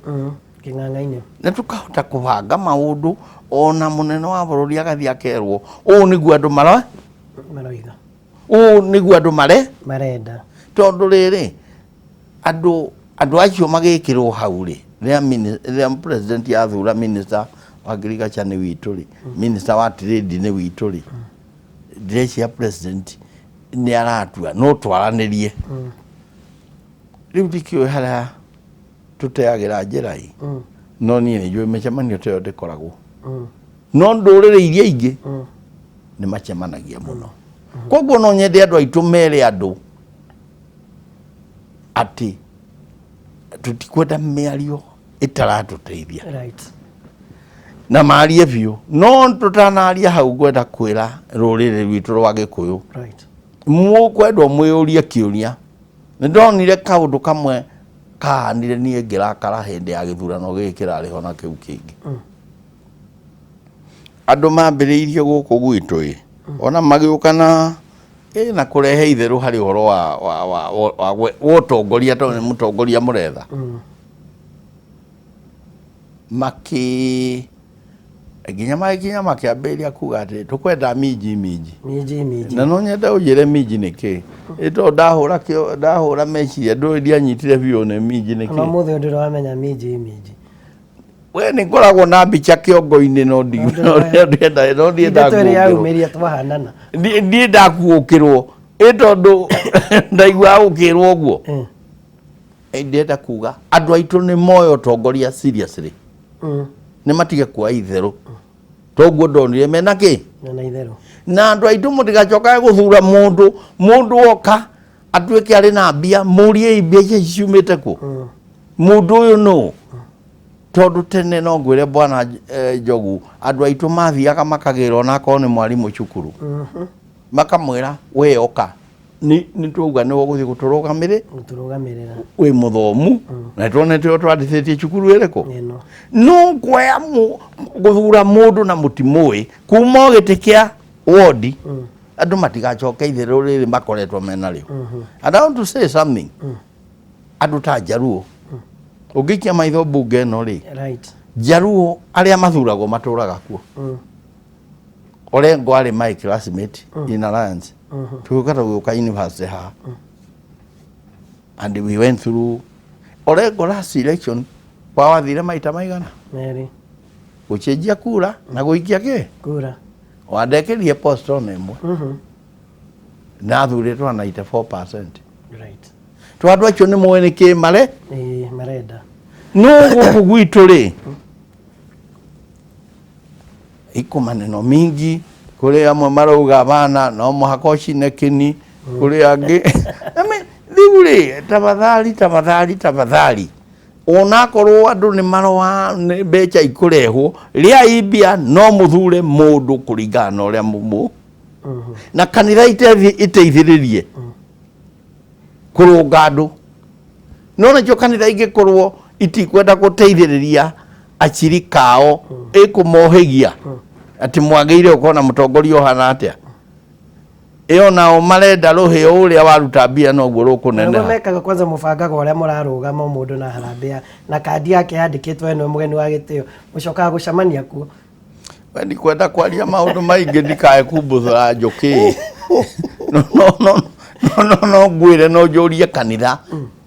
kĩng'ang'a-inĩ, na tũkahota kũbanga maũndũ, ona mũnene wa bũrũri agathiĩ akerwo ũũ nĩguo andũ mara maroiga, ũũ nĩguo andũ mare marenda. Tondũ rĩrĩ, andũ acio magĩkĩrwo hau rĩ, rĩrĩa president athura minister wa agriculture nĩ witũ rĩ, minister wa trade nĩ witũ rĩ, ndĩreciria president nĩ aratua no twaranĩrie. Rĩu ndikĩũĩ harĩa tũteagĩra njĩra ĩ, no niĩ nĩ njũĩ mĩcemanio ta ĩyo ndĩkoragwo, no ndũrĩrĩ iria ingĩ nĩ macemanagia mũno. Koguo no nyende andũ aitũ mere andũ atĩ tũtikwenda mĩario ĩtaratũteithia na marie biũ. No tũtanaria hau, ngwenda kwĩra rũrĩrĩ rwitũ rwa Gĩkũyũ, mũkwendwo mwĩyũrie kĩũria. Nĩ ndonire kaũndũ kamwe kahanire niĩ ngĩrakara hĩndĩ ya gĩthurano gĩkĩ kĩrarĩ ho na kĩu kĩngĩ. Andũ mambĩrĩirie gũkũ gwitũ ĩ, ona magĩũka na ĩ na kũrehe itherũ harĩ ũhoro wa ũtongoria, tondũ nĩ mũtongoria mũretha, makĩ nginya magĩkinya makĩambĩrĩria kuga atĩ tũkwenda minji minji. Minji minji. Na no nyende ũnjĩre minji nĩ kĩ, ĩ tondũ ndahũra kĩo ndahũra meciria ndũĩ ndianyitire biũ nĩ minji nĩ Ona kĩ. Ũmũthĩ ũndũ ũramenya minji minji. We nĩ ngoragwo na mbica kĩongo-inĩ, no ndienda no Ithe twĩrĩ yaumĩria twahanana. Ndiĩ ndakuũkĩrwo ĩ tondũ ndaiguaga gũkĩrwo ũguo. Ndĩrenda kuga andũ aitũ nĩ moya ũtongoria seriously, nĩ matige kuoya itherũ toguo ndonire mena kĩ Mena itherũ. Na andũ aitũ mũtigacokage gũthura mũndũ, mũndũ oka atuĩke arĩ na mbia, mũriei mbia icio ciumĩte kũ, mũndũ ũyũ nũ. Tondũ tene no ngwĩre bwana Njogu, andũ aitũ mathiaga makagĩrwo onakorwo nĩ mwarimũ cukuru, makamwĩra we oka nĩ twauga nĩwe ũgũthiĩ gũtũrũgamĩrĩ Gũtũrũgamĩrĩra. Wĩ mũthomu na tuonete ũyũ twandĩthĩtie cukuru ĩrĩkũ. Ĩno. No kuoya gũthura mũndũ na mũtimũĩ kuma o gĩtĩ kĩa wondi, andũ matigacoke itherũ rĩrĩ makoretwo mena rĩo. And I want to say something, andũ ta Njaruo, ũngĩikia maitho mbunge ĩno rĩ, Njaruo arĩa mathuragwo matũraga kuo. Orengo arĩ my classmate in Alliance, tũgĩũka tũgĩũka university haha and we went through Orengo last election kwa wathire maita maigana? Merĩ. Gũcenjia kura na gũikia kĩ Kura. Wandekĩrie post ona ĩmwe na athurĩtwo na 94%. To andũ acio nĩ moĩ nĩ kĩ mare Ĩĩ, marenda. No gũkũ gwitũ rĩ, iko maneno mingi. Kũrĩ amwe marauga bana no mũhaka ũcine kĩni, kũrĩ angĩ, I mean, Rĩu rĩ, tafadhali, tafadhali, tafadhali, onakorwo andũ nĩ maroa nĩ mbeca ikũrehwo, rĩai mbia no mũthure mũndũ kũringana na ũrĩa mũmũ na kanitha iteithĩrĩrie kũrũnga andũ. No nakĩo kanitha ingĩkorwo itikwenda gũteithĩrĩria acirika ao, ĩkũmohĩgia atĩ mwagĩrĩire gũkorwo na mũtongoria ũhana atĩa, ĩyo nao marenda rũhĩa ũrĩa waruta mbia noguo Nĩguo rũkũneneha. Mekaga kwanza mũbangaga ũrĩa mũrarũgama o mũndũ na harambee na kandi yake yandĩkĩtwo we nĩwe mũgeni wa gĩtĩo, mũcokaga gũcemania kuo? We ndikwenda kwaria maũndũ maingĩ ndikae kumbuthũra njũkĩ. No no no no no no ngwĩre no njũrie kanitha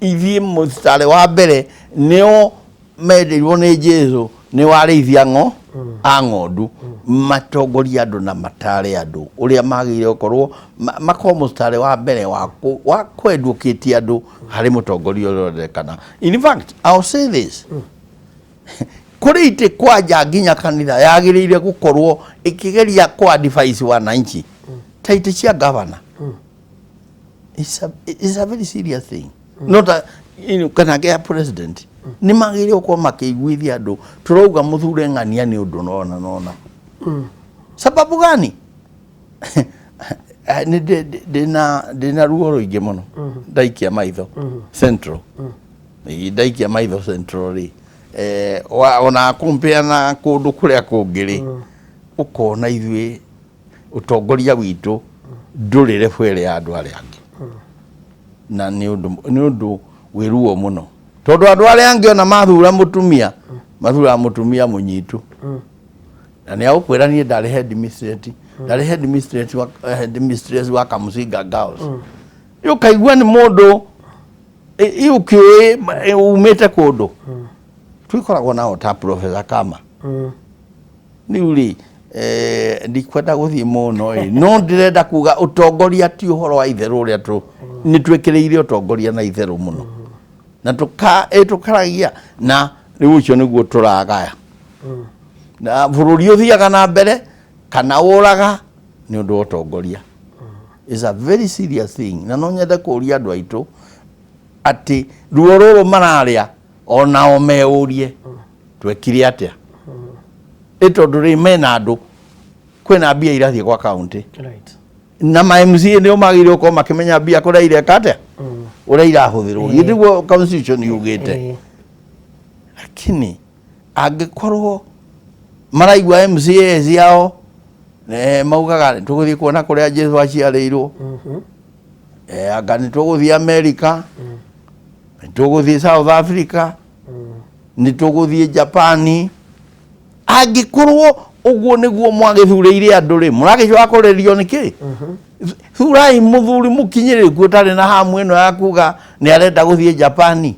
ithiĩ mũcitarĩ wa mbere nĩo mendeirwo nĩ Jesu nĩ warĩithia ng'o a ng'ondu, matongorie andũ na matare andũ ũrĩa magĩrĩire gũkorwo makorwo mũcitarĩ wa mbere wa wa kwenduũkĩtie andũ harĩ mũtongoria ũrĩa ũrendekana. In fact, I'll say this, kũrĩ itĩ kwanja nginya kanitha yagĩrĩire gũkorwo ĩkĩgeria kũ advise wananchi ta itĩ cia governor. It's a very serious thing. Not a, kana gĩa president nĩ magĩrĩire gũkorwo makĩiguithia andũ tũrauga mũthure ng'ania nĩ ũndũ nona nona sababu gani. Nĩ ndĩna ruo rũingĩ mũno ndaikia maitho Central. Ĩĩ, ndaikia maitho Central rĩ, ona compare na kũndũ kũrĩa kũngĩ rĩ, ũkona ithuĩ ũtongoria witũ ndũrĩ level ĩrĩa ya andũ arĩa angĩ, na nĩ ũndũ wĩ ruo mũno tondũ andũ arĩa angĩ ona mathura mũtumia, mathuraga mũtumia mũnyitu na nĩ agũkwĩra niĩ ndarĩ headmistress, ndarĩ headmistress wa Kamusinga Girls. Ũkaigua nĩ mũndũ ũkĩũĩ umĩte kũndũ twĩkoragwo nao ta Professor Kama. Rĩu rĩ, ndikwenda gũthiĩ mũno ĩ, no ndĩrenda kuga ũtongoria ti ũhoro wa itherũ ũrĩa tũ nĩ twĩkĩrĩire ũtongoria na itherũ mũno na tũkaragia na rĩu ũcio nĩguo tũragaya na bũrũri ũthiaga na mbere kana ũraga nĩ ũndũ wa ũtongoria. Is a very serious thing, na no nyende kũria andũ aitũ atĩ ruo rũrũ mararĩa onao meũrie twekire atĩa, ĩ tondũ rĩ mena andũ kwĩna mbia irathiĩ gwa kaunti na ma MCA nĩo magĩrĩirwo gũkorwo makĩmenya mbia kũrĩa ireka atĩa, ũrĩa irahũthĩrwo. Githĩ nĩguo constitution yugĩte? Lakini angĩkorwo maraigua MCA ciao maugaga tũgũthiĩ kuona kũrĩa Jesu aciarĩirwo, anga nĩ tũgũthiĩ America, nĩ tũgũthiĩ South Africa, nĩ tũgũthiĩ Japani, angĩkorwo ũguo nĩguo mwagĩthurĩire andũ rĩ, mũragĩcoka kũrĩrio nĩkĩ? Thurai mũthuri mũkinyĩrĩku ũtarĩ na hamu ĩno ya kuga nĩ arenda gũthiĩ Japani,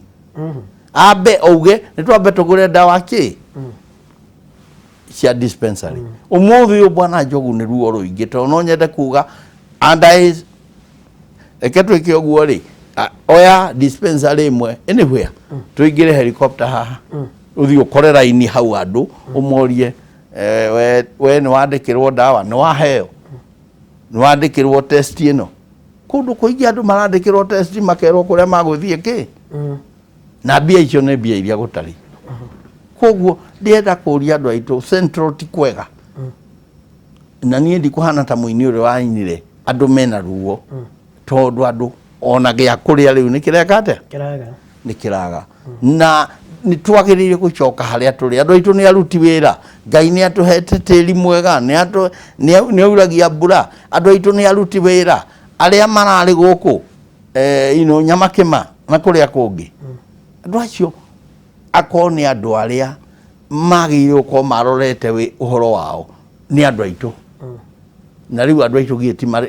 ambe auge nĩ twambe tũgũre ndawa kĩ cia dispensary. Ũmũthĩ ũyũ, bwana Njogu, nĩ ruo rũingĩ tondũ no nyende kuga under his, reke twĩke ũguo rĩ, oya dispensary ĩmwe anywhere, tũingĩre helicopter haha, ũthiĩ ũkore raini hau andũ ũmorie, we nĩ wandĩkĩrwo ndawa, nĩ waheo, nĩ wandĩkĩrwo test ĩno? Kũndũ kũingĩ andũ marandĩkĩrwo test makerwo kũrĩa magũthiĩ kĩ na mbia icio nĩ mbia iria gũtarĩ. Koguo ndĩrenda kũria andũ aitũ, Central ti kwega, na niĩ ndikũhana ta mũini ũrĩa wainire andũ mena ruo tondũ andũ ona gĩa kũrĩa rĩu nĩ kĩreka atĩa? Kĩraga. Nĩ kĩraga, na nĩ twagĩrĩire gũcoka harĩa tũrĩ. Andũ aitũ nĩ aruti wĩra, Ngai nĩ atũhete tĩri mwega, nĩ auragia mbura. Andũ aitũ nĩ aruti wĩra arĩa mararĩ gũkũ Nyamakĩma na kũrĩa kũngĩ. Andũ acio akorwo nĩ andũ arĩa magĩrĩire gũkorwo marorete ũhoro wao nĩ andũ aitũ, na rĩu andũ aitũ githĩ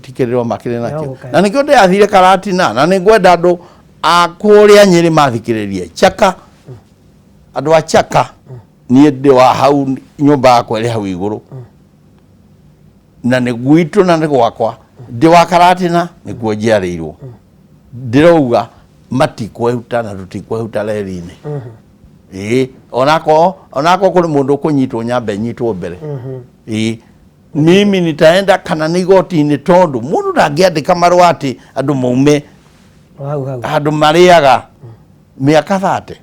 ti kĩrĩro makĩrĩ nakĩo? Gũkaya. Na nĩkĩo ndĩrathire Karatina, na nĩ ngwenda andũ a kũrĩa Nyĩrĩ mathikĩrĩrie Chaka, andũ a Chaka. Niĩ ndĩ wa hau, nyũmba yakwa ĩrĩ hau igũrũ na nĩ gwitũ na nĩ gwakwa, ndĩ wa Karatina, nĩkuo njiarĩirwo. Ndĩrauga matikwehuta na tũtikwehuta reri-inĩ. Ĩĩ, onakorwo kũrĩ mũndũ ũkũnyitwo, nyambe nyitwo mbere. Ĩĩ, mimi nitaenda kana nĩ igoti-inĩ tondũ mũndũ ndangĩandĩka marũa atĩ andũ maume. O hau hau. Handũ marĩaga mĩaka 30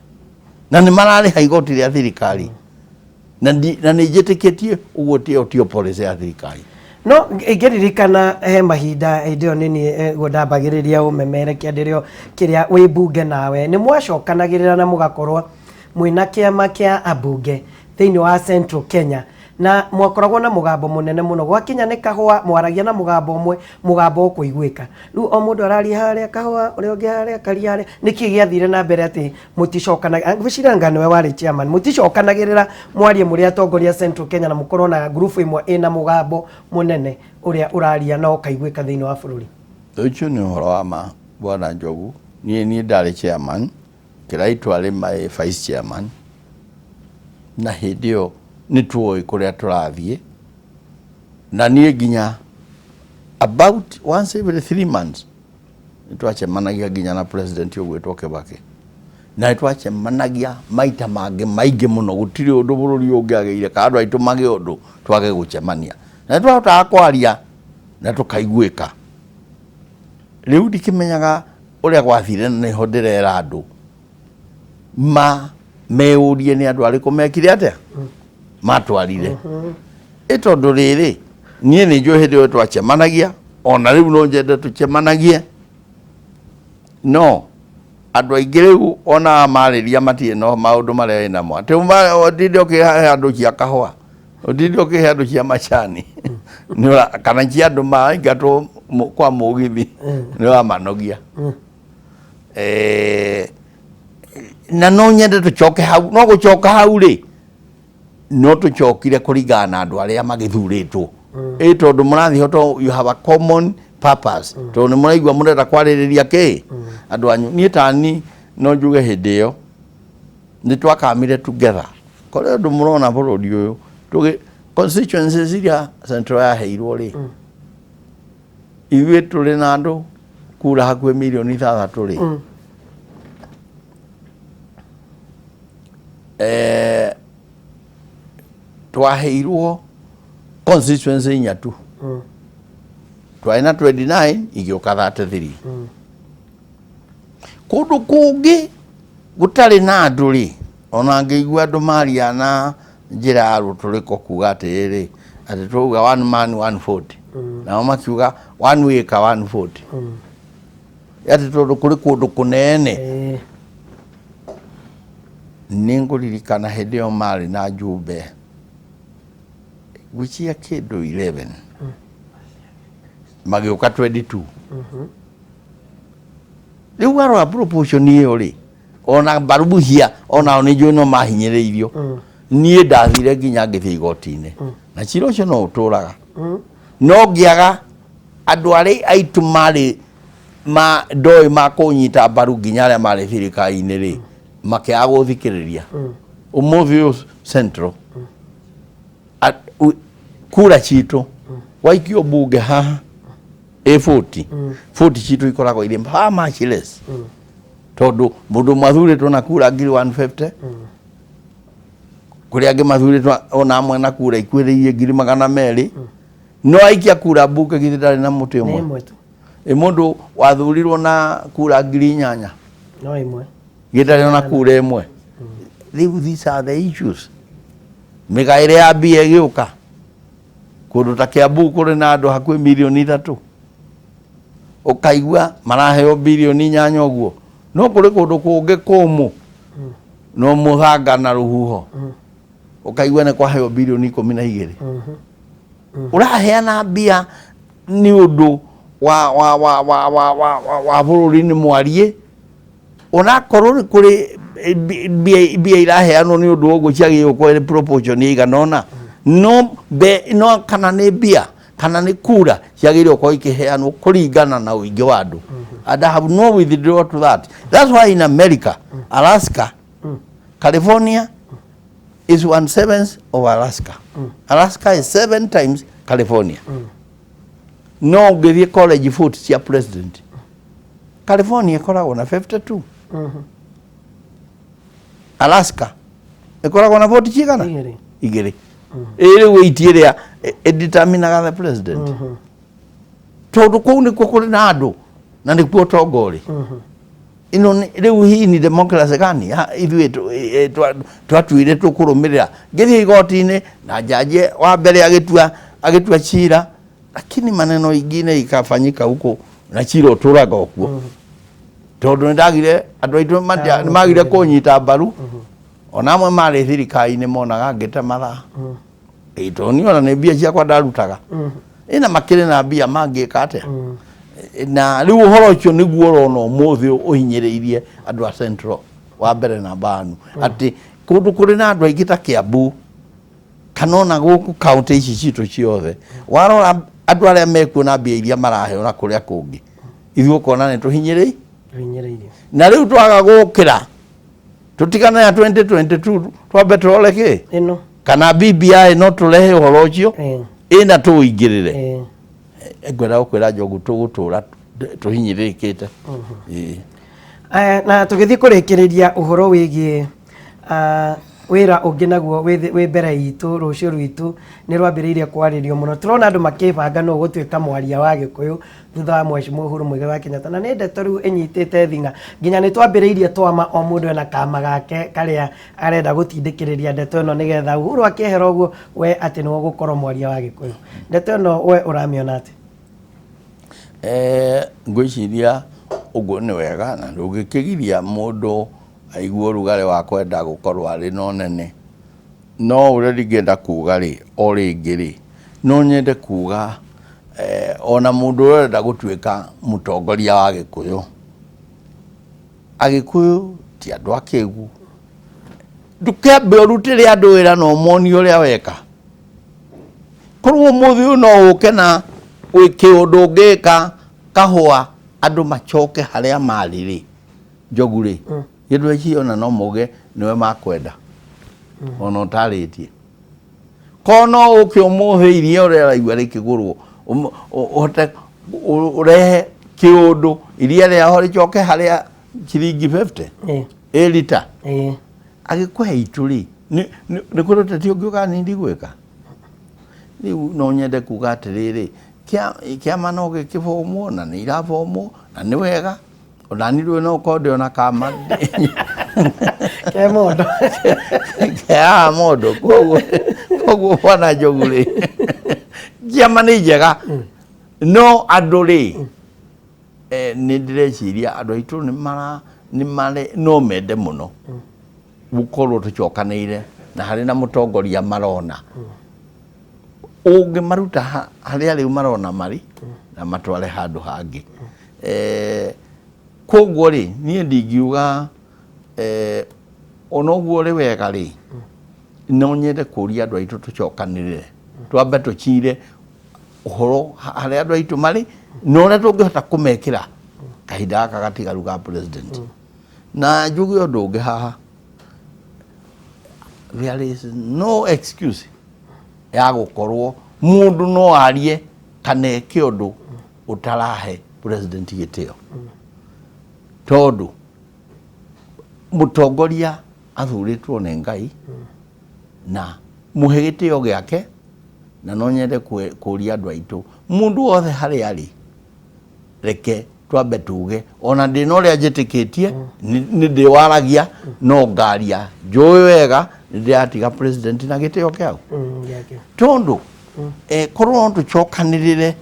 na nĩ mararĩha igoti rĩa thirikari na nĩ njĩtĩkĩtie ũguo tio tio policy ya thirikari. No ingĩririkana he mahinda hĩndĩ ĩyo nĩ niĩ guo ndambagĩrĩria ũmemerekia ndĩrĩ o kĩrĩa wĩ mbunge nawe nĩ mwacokanagĩrĩra na mũgakorwo mwĩna kĩama kĩa ambunge thĩinĩ wa Central Kenya na mwakoragwo na mũgambo mũnene mũno. Gwakinya nĩ kahũa, mwaragia na mũgambo ũmwe, mũgambo ũkũiguĩka. Rĩu o mũndũ araria harĩa kahũa, ũrĩa ũngĩ harĩa karia harĩa. Nĩkĩ gĩathire na mbere atĩ mũticokanaga? Ngwĩciria anga nĩwe warĩ chairman. Mũticokanagĩrĩra mwarie mũrĩ atongoria Central Kenya na mũkorwo na ngurubu ĩmwe ĩna mũgambo mũnene ũrĩa ũraria na ũkaiguĩka thĩinĩ wa bũrũri. Ũcio nĩ ũhoro wa ma, Bwana Njogu. Niĩ ndarĩ chairman, Kĩraitũ arĩ my vice chairman, na hĩndĩ ĩyo nĩ tuoĩ kũrĩa tũrathiĩ, na niĩ nginya about once every 3 months nĩ twacemanagia nginya na president ũgwĩtwo Kibaki, na nĩ twacemanagia maita mangĩ maingĩ mũno. Gũtirĩ ũndũ bũrũri ũyũ ũngĩagĩire kana andũ aitũ magĩe ũndũ twage gũcemania, na nĩ twahotaga kwaria na tũkaiguĩka. Rĩu ndikĩmenyaga ũrĩa gwathire, na nĩho ndĩrera andũ ma meyũrie nĩ andũ arĩkũ mekire atĩa matwarire ĩ, tondũ rĩrĩ niĩ nĩ njũĩ hĩndĩ ĩyo twacemanagia, ona rĩu no nyende tũcemanagie, no andũ aingĩ rĩu ona marĩria matirĩ no maũndũ marĩa ĩnamo atĩ ũtinde ũkĩhe andũ cia kahũa, ũtinde ũkĩhe andũ cia macani kana cia andũ maingatwo kwa mũgithi, nĩ ũramanogia. Na no nyende tũcoke hau, no gũcoka hau rĩ, no tũcokire kũringana na andũ arĩa magĩthurĩtwo ĩ, tondũ mũrathiĩ ho to you have a common purpose, tondũ nĩ mũraigua mũrenda kwarĩrĩria kĩ andũ anyu. Niĩ tani no njuge hĩndĩ ĩyo nĩ twakamire together kũrĩ ũndũ mũrona bũrũri ũyũ tũgĩ constituencies iria Central yaheirwo rĩ, ithuĩ tũrĩ na andũ kura hakuhĩ mirioni 6 rĩ, twaheirwo constituency inya tu. Twarĩ na 29, igĩũka 33. Kũndũ kũngĩ gũtarĩ na andũ rĩ, ona ngĩigua andũ maria na njĩra ya rũtũrĩko kuga atĩrĩrĩ, atĩ twauga one man one vote, nao makiuga one acre one vote, atĩ tondũ kũrĩ kũndũ kũnene. Nĩ ngũririkana hĩndĩ ĩyo marĩ na njumbe gwĩciria kĩndũ 11, magĩũka 22. Rĩu warora proportion ĩyo rĩ, ona mbarubuhia onao nĩ njũĩ no mahinyĩrĩirio. Niĩ ndathire nginya ngĩthiĩ igoti-inĩ na cira ũcio no ũtũraga, no ngĩaga andũ arĩa aitũ marĩ ma ndoĩ ma kũnyita mbaru, nginya arĩa marĩ thirikari-inĩ rĩ, makĩaga gũthikĩrĩria. Ũmũthĩ ũyũ Central kura citũ waikio mbunge haha ĩ 40 40 citũ ikoragwo irĩ far much less, tondũ mũndũ mathurĩtwo na kura ngiri 150, kũrĩ angĩ mathurĩtwo ona amwe na kura ikuhĩrĩirie 200,000, no aikia kura mbunge githĩ ndarĩ na mũtĩ Nĩ ũmwe? Ĩmwe tu. Ĩ mũndũ wathurirwo na kura 8000 No ĩmwe. Gĩtarĩ ona kura ĩmwe. Rĩu these are the issues. Mĩgaĩre ya mbia ĩgĩũka kũndũ ta Kiambu kũrĩ na andũ hakuhĩ mirioni 3, ũkaigua maraheo birioni 8 ũguo, no kũrĩ kũndũ kũngĩ kũmũ no mũthanga na rũhuho, ũkaigua nĩ kwaheo birioni 12. Ũraheana mbia nĩ ũndũ wa bũrũri nĩ mwariĩ, onakorwo nĩ kũrĩ mbia iraheanwo nĩ ũndũ wa ũguo ciagĩrĩirwo gũkorwo ĩrĩ proportion ĩigana ũna, no kana nĩ mbia kana nĩ kura ciagĩrĩirwo gũkorwo ikĩheanwo kũringana na ũingĩ wa andũ, and I have no withdraw to that. That's why in America, Alaska, California is one seventh of Alaska. Alaska is seven times California. No ũngĩthiĩ college vote cia president, California ĩkoragwo na 52, Alaska ĩkoragwo na vote cigana? Igĩrĩ. Igĩrĩ. Ĩ rĩu ĩiti ĩrĩa ĩdeterminaga the president, tondũ kũu nĩkuo kũrĩ na andũ. Na nĩkuo ũtonga ũrĩ. Ĩno rĩu hii ni democracy gani? Ithuĩ twatuire tũkũrũmĩrĩra. Ngĩthiĩ igoti-inĩ na jaji wa mbere agĩtua cira, lakini maneno ingine ikafanyika huko na cira ũtũraga o kuo, tondũ nĩ ndagire andũ aitũ nĩ magire kũnyita mbaru. Ona amwe marĩ thirikari-inĩ monaga ngĩte mathaa. Ĩ, tondũ niĩ ona nĩ mbia ciakwa ndarutaga, ĩna makĩrĩ na mbia mangĩka atĩa? Na rĩu ũhoro ũcio nĩguo ũrona ũmũthĩ ũhinyĩrĩirie andũ a Central wa mbere na Mbanu, atĩ kũndũ kũrĩ na andũ aingĩ ta Kiambu kana ona gũkũ kaũntĩ ici citũ ciothe, warora andũ arĩa mekuo na mbia iria maraheo na kũrĩa kũngĩ, ithuĩ ũkona nĩ tũhinyĩrĩirie. Hinyĩrĩirio. Na rĩu twaga gũkĩra tũtigane na 2022, twambe tũrore kĩ ĩno kana BBI no tũrehe ũhoro ũcio ĩna tũũingĩrĩre. Ngwenda gũkwĩra, Njogu, tũgũtũra tũhinyĩrĩrĩkĩte. Ĩĩ. Na tũgĩthiĩ kũrĩkĩrĩria ũhoro wĩgiĩ wĩra ũngĩ naguo wĩ mbere itũ, rũciũ rwitũ nĩ rwambĩrĩirie kwarĩrio mũno. Tũrona andũ makĩbanga nũ ũgũtuĩka mwaria wa Gĩkũyũ thutha wa Mheshimiwa Uhuru Muigai wa Kenyatta, na nĩ ndeto rĩu ĩnyitĩte thing'a, nginya nĩ twambĩrĩirie twama o mũndũ ena kama gake karĩa arenda gũtindĩkĩrĩria ndeto ĩno nĩgetha Uhuru akĩehera ũguo we atĩ nĩwe ũgũkorwo mwaria wa Gĩkũyũ. Ndeto ĩno we ũramĩona atĩ? Ngwĩciria ũguo nĩ wega, na ndũngĩkĩgiria mũndũ aigue ũrugarĩ wa kwenda gũkorwo arĩ na ũnene. No ũrĩa ndingĩenda kuga rĩ, o rĩngĩ rĩ, no nyende kuga ona mũndũ ũrĩa ũrenda gũtuĩka mũtongoria wa Gĩkũyũ, Agĩkũyũ ti andũ akĩgu. Ndũkĩambe ũrutĩre andũ wĩra na ũmonie ũrĩa weka. Korwo ũmũthĩ ũyũ no ũke na kĩũndũ ũngĩka kahũa andũ macoke harĩa marĩ rĩ, Njogu rĩ, gĩndũ ici ona no mauge nĩwe makwenda ona ũtarĩtie. Korwo no ũke ũmũthĩ iria ũrĩa ũraigua rĩkĩgũrwo, ũhote ũrehe kĩũndũ iria rĩaho rĩcoke harĩa ciringi 50 ĩ lita. Agĩkũhe itũ rĩ, nĩ kũrĩ ũteti ũngĩ ũkani ndigwĩka. Rĩu no nyende kuga atĩrĩrĩ, kĩama no gĩkĩbomwo na nĩ irabomwo na nĩ wega. Ona niĩ rĩu no korwo ndĩ ona kama ke mũndũ keaha mũndũ. Koguo bwana Njogu rĩ, kĩama nĩ njega, no andũ rĩ, nĩ ndĩreciria andũ aitũ nĩ mara nĩ marĩ no mende mũno gũkorwo tũcokanĩire na harĩ na mũtongoria marona ũngĩmaruta harĩa rĩu marona marĩ na matware handũ hangĩ. Koguo rĩ, niĩ ndingiuga ona ũguo ũrĩ wega rĩ, no nyende kũria andũ aitũ tũcokanĩrĩre, twambe tũcire ũhoro harĩa andũ aitũ marĩ na ũrĩa tũngĩhota kũmekĩra kahinda gaka gatigaru ga president. Na njuge ũndũ ũngĩ haha, there is no excuse ya gũkorwo mũndũ no arie kana eke ũndũ ũtarahe president gĩtĩo, tondũ mũtongoria athurĩtwo nĩ Ngai na mũhe gĩtĩo gĩake. Na no nyende kũria andũ aitũ, mũndũ wothe harĩa arĩ, reke twambe tuge ona ndĩ na ũrĩa njĩtĩkĩtie, nĩ ndĩwaragia no ngaria njũĩ wega nĩ ndĩratiga president na gĩtĩo kĩao. Gĩake. Tondũ korwo no tũcokanĩrĩre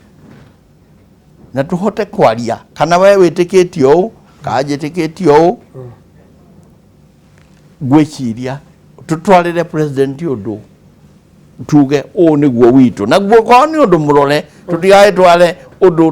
na tũhote kwaria, kana we wĩtĩkĩtie ũũ kana njĩtĩkĩtie ũũ, ngwĩciria tũtwarĩre president ũndũ tuge ũũ nĩguo witũ naguo, korwo nĩ ũndũ mũrore, tũtigagĩtware ũndũ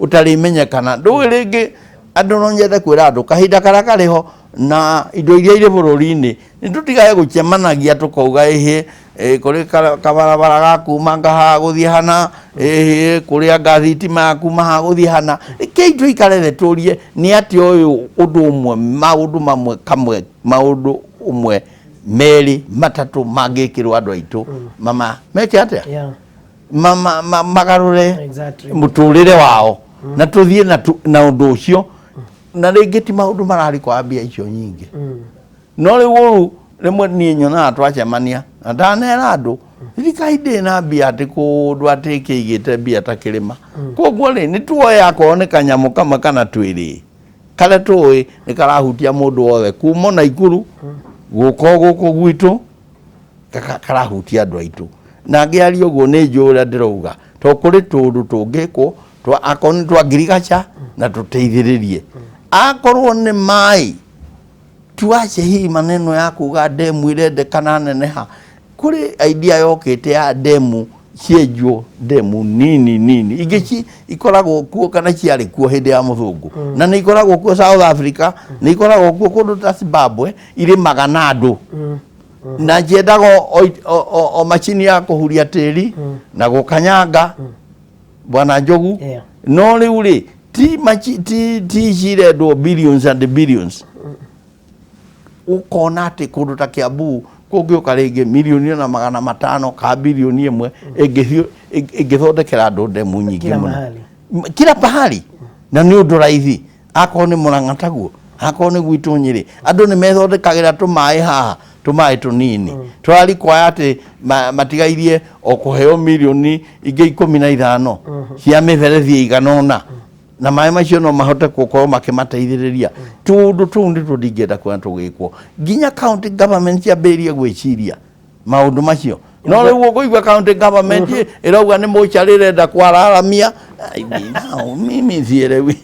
ũtarĩmenyekana. Ndũĩ rĩngĩ andũ, no nyende kwĩra andũ kahinda karĩa karĩ ho na indo iria irĩ bũrũri-inĩ, nĩ tũtigage gũcemanagia tũkauga ĩhĩ kũrĩ kabarabara ga kuma haha gũthiĩ hana, ĩhĩ kũrĩ anga thitima ya kuma haha gũthiĩ hana. Rekei tũikare thĩ tũrie nĩ atĩa ũyũ ũndũ ũmwe, maũndũ mamwe, kamwe maũndũ ũmwe, merĩ, matatũ mangĩkĩrwo andũ aitũ mama meke atĩa, magarũre mũtũrĩre wao na tũthiĩ na ũndũ ũcio. Na rĩngĩ ti maũndũ mararĩ kwa mbia icio nyingĩ, no rĩu ũru Rĩmwe niĩ nyonaga twacemania na ndanera andũ, thirikari ndĩrĩ na mbia atĩ kũndũ atĩ ĩkĩigĩte mbia ta kĩrĩma. Koguo rĩ, nĩ tuoe akorwo nĩ kanyamũ kamwe kana twĩrĩ karĩa tũĩ nĩ karahutia mũndũ wothe kuma Naikuru gũka gũkũ gwitũ, karahutia andũ aitũ. Na ngĩaria ũguo nĩ njũĩ ũrĩa ndĩrauga, to kũrĩ tũũndũ tũngĩkwo akorwo nĩ twa ngirigaca na tũteithĩrĩrie. Akorwo nĩ maĩ, tuache hii maneno ya kuga ndemu irendekana neneha. Kũrĩ idea yokĩte ya ndemu cienjwo, ndemu nini nini ingĩ ikoragwo kuo kana ciarĩ kuo hĩndĩ ya mũthũngũ, na nĩ ikoragwo kuo South Africa, nĩ ikoragwo kuo kũndũ ta Zimbabwe, irĩmaga na andũ na njiendaga o macini ya kũhuria tĩri na gũkanyanga, bwana Njogu. No rĩu rĩ, ti machi ti ici irendwo billions and billions. Ũkona atĩ kũndũ ta Kiambu kũngĩũka rĩngĩ milioni na 500 ka bilioni 1 ĩngĩthondekera andũ ndemu nyingĩ kila mũno mahali. Kila pahali, na nĩ ũndũ raithi. Akorwo nĩ Mũrang'a taguo, akorwo nĩ gwitũ Nyĩrĩ, andũ nĩ methondekagĩra tũmaĩ haha, tũmaĩ tũnini tũrarikwaya atĩ matigairie o kũheo milioni ingĩ 15 cia mĩberethi ĩigana ũna, na maĩ macio no mahote gũkorwo makĩmateithĩrĩria. Tũũndũ tũu nĩ tũndingĩenda kuona tũgĩkwo, nginya county government ciambĩrĩrie gwĩciria maũndũ macio. No rĩu ũkũigua county government ĩrauga nĩ mũcarĩ ĩrenda kwararamia. Ai, nao, mimi sielewi.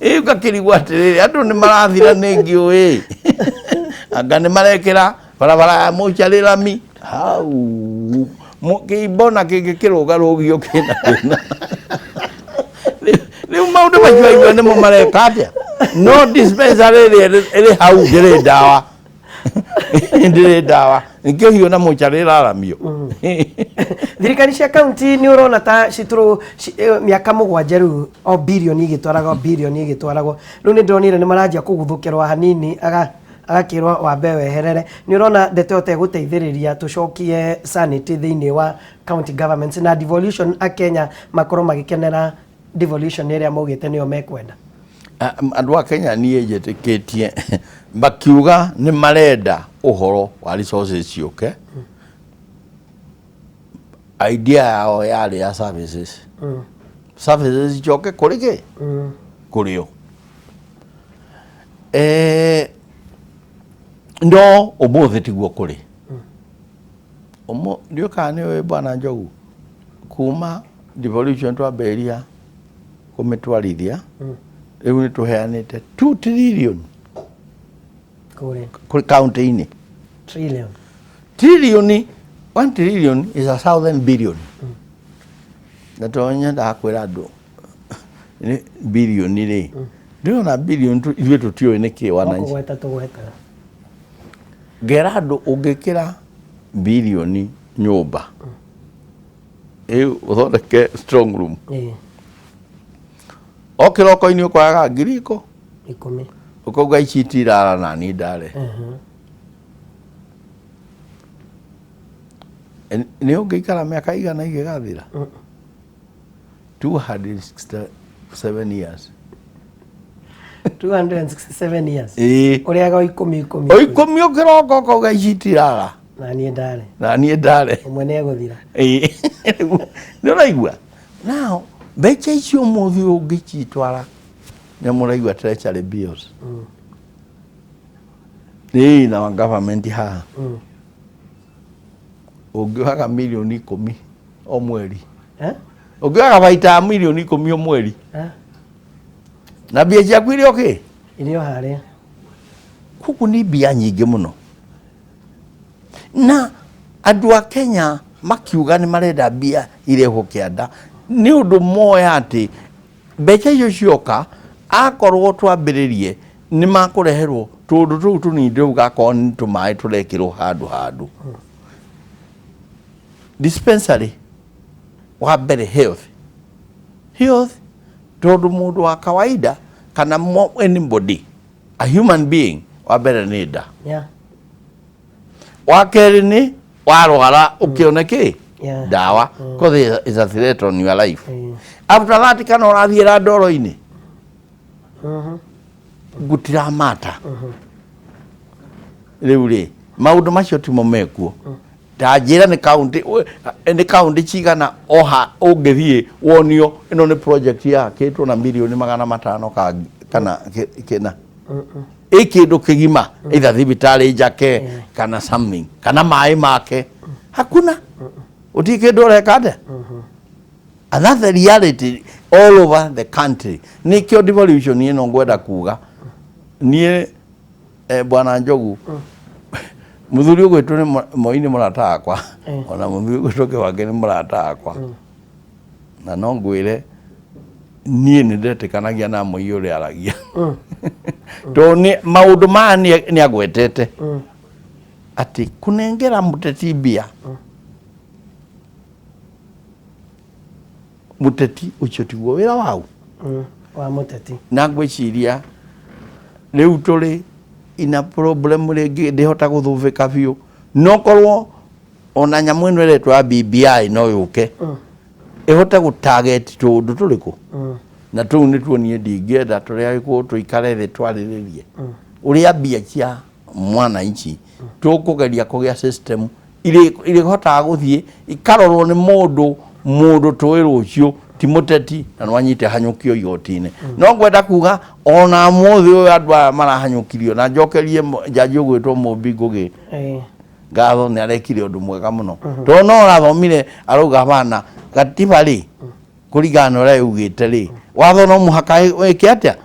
Ĩ ũgakĩrigwo atĩrĩrĩ, andũ nĩ marathira nĩ ngĩũĩ anga nĩ marekĩra barabara ya mũcarĩ rami hau. Kĩimbo na kĩngĩ kĩrũgarũgio kĩna thĩna. Rĩu maũndũ macio aigua nĩmo mareka atĩa? No dispensary ĩrĩa ĩrĩ hau ndĩrĩ ndawa, ndĩrĩ ndawa, nĩkĩo hiũ na mũcarĩ ĩraramio. Thirikari cia kaunti nĩ ũrona ta citũrũ mĩaka 7 rĩu, o birioni igĩtwaragwo, birioni igĩtwaragwo. Rĩu nĩ ndĩronire nĩ maranjia kũguthũkĩrwo hanini, agakĩrwo wambe weherere. Nĩ ũrona ndeto ĩyo ta ĩgũteithĩrĩria tũcokie sanity thĩinĩ wa county governments na devolution, akenya makorwo magĩkenera devolution ĩrĩa maugĩte nĩyo mekwenda? Andũ a Kenya niĩ njĩtĩkĩtie makiuga nĩ marenda ũhoro wa resources ciũke, idea yao yarĩ ya services, services icoke kũrĩ kĩ kũrĩ o. No ũmũthĩ tiguo kũrĩ. Ndiũĩ kana nĩ ũĩ, bwana Njogu, kuma devolution twambĩrĩria kũmĩtwarithia, rĩu nĩ tũheanĩte 2 trillion kũrĩ kũrĩ kaunti-inĩ. Trillion? Trillion, 1 trillion is 1,000 billion. Na to nyendaga kwĩra andũ nĩ bilioni rĩ, ndĩrona bilioni ithuĩ tũtiũĩ nĩ kĩ wananchi. Kũgweta tũgwetaga. Ngera andũ, ũngĩkĩra bilioni nyũmba ĩu ũthondeke strong room, o kĩroko-inĩ ũkoyaga ngiri ikũ 10. Ũkauga ici itirara na niĩ ndare. Nĩ ũngĩikara mĩaka igana igĩgathira? 267 years. 267 years? Ĩĩ. Ũrĩaga o ikũmi ikũmi. O ikũmi o kĩroko, ũkauga ici itirara na niĩ ndarĩ. Na niĩ ndare. Ũmwe nĩ egũthira. Ĩĩ. Nĩ ũraigua now mbeca icio ũmũthĩ ũngĩcitwara nĩ mũraigua treasury bills ĩĩ na government haha, ũngĩohaga milioni 10 o mweri, Eh? ũngĩohaga baita ya milioni 10 o mweri, Eh? na mbia ciaku irĩ okĩ Irio harĩa. Koguo nĩ mbia nyingĩ mũno, na andũ a Kenya makiuga nĩ marenda mbia irehwo kĩanda nĩ ũndũ moya atĩ mbeca icio cioka, akorwo twambĩrĩrie nĩ makũreherwo tũũndũ tũu tũnini ndĩrauga, akorwo nĩ tũmaĩ tũrekĩrwo handũ handũ, dispensary wa mbere, health, tondũ mũndũ wa kawaida kana anybody, a human being, wa mbere nĩ nda, wa kerĩ nĩ warwara ũkĩone kĩ ndawa, cause is a threat on your life. After that, kana ũrathiĩra ndoro-inĩ, gũtiramata. Rĩu rĩ, maũndũ macio timo mekuo. Ta njĩra nĩ kaunti, nĩ kaunti cigana oha ũngĩthiĩ wonio ĩno nĩ project yakĩtwo na mirioni 500 kana kĩna ĩ kĩndũ kĩgima, either thibitarĩ njake kana something kana maĩ make, hakuna, gũtirĩ kĩndũ ũreka atĩa. And that's the reality all over the country. Nĩkĩo devolution ĩno ngwenda kuga niĩ, bwana Njogu, mũthuri ũgwĩtwo nĩ Moi nĩ mũrata wakwa, ona mũthuri ũgwĩtwo Kĩbangĩ nĩ mũrata wakwa, na no ngwĩre niĩ nĩ ndetĩkanagia na Moi ũrĩa aragia, tondũ nĩ maũndũ maya nĩ agwetete atĩ kũnengera mũteti mbia, mũteti ũcio tiguo wĩra wau. Wa mũteti. Na ngwĩciria rĩu tũrĩ ina problem rĩngĩ ndĩhota gũthũbĩka biũ, no korwo ona nyamũ ĩno ĩretwo ya BBI no yũke ĩhote gũ target tũũndũ tũrĩkũ na tũu nĩtuo niĩ ndingĩenda tũrĩa gĩkũyũ tũikare thĩ twarĩrĩrie ũrĩa mbia cia mwananchi tũkũgeria kũgĩa system irĩhotaga gũthiĩ ikarorwo nĩ mũndũ tũĩ rũciũ ti mũteti na nĩwanyite hanyũkio igoti-inĩ. No ngwenda kuga ona mũthĩ ũyũ andũ aya marahanyũkirio, na njokerie njaji ũgwĩtwo Mũmbi Ngũgĩ ngatho, nĩ arekire ũndũ mwega mũno, tondũ no ũrathomire arauga bana gatiba rĩ, kũringana na ũrĩa yugĩte rĩ, watho no mũhaka wĩke atĩa,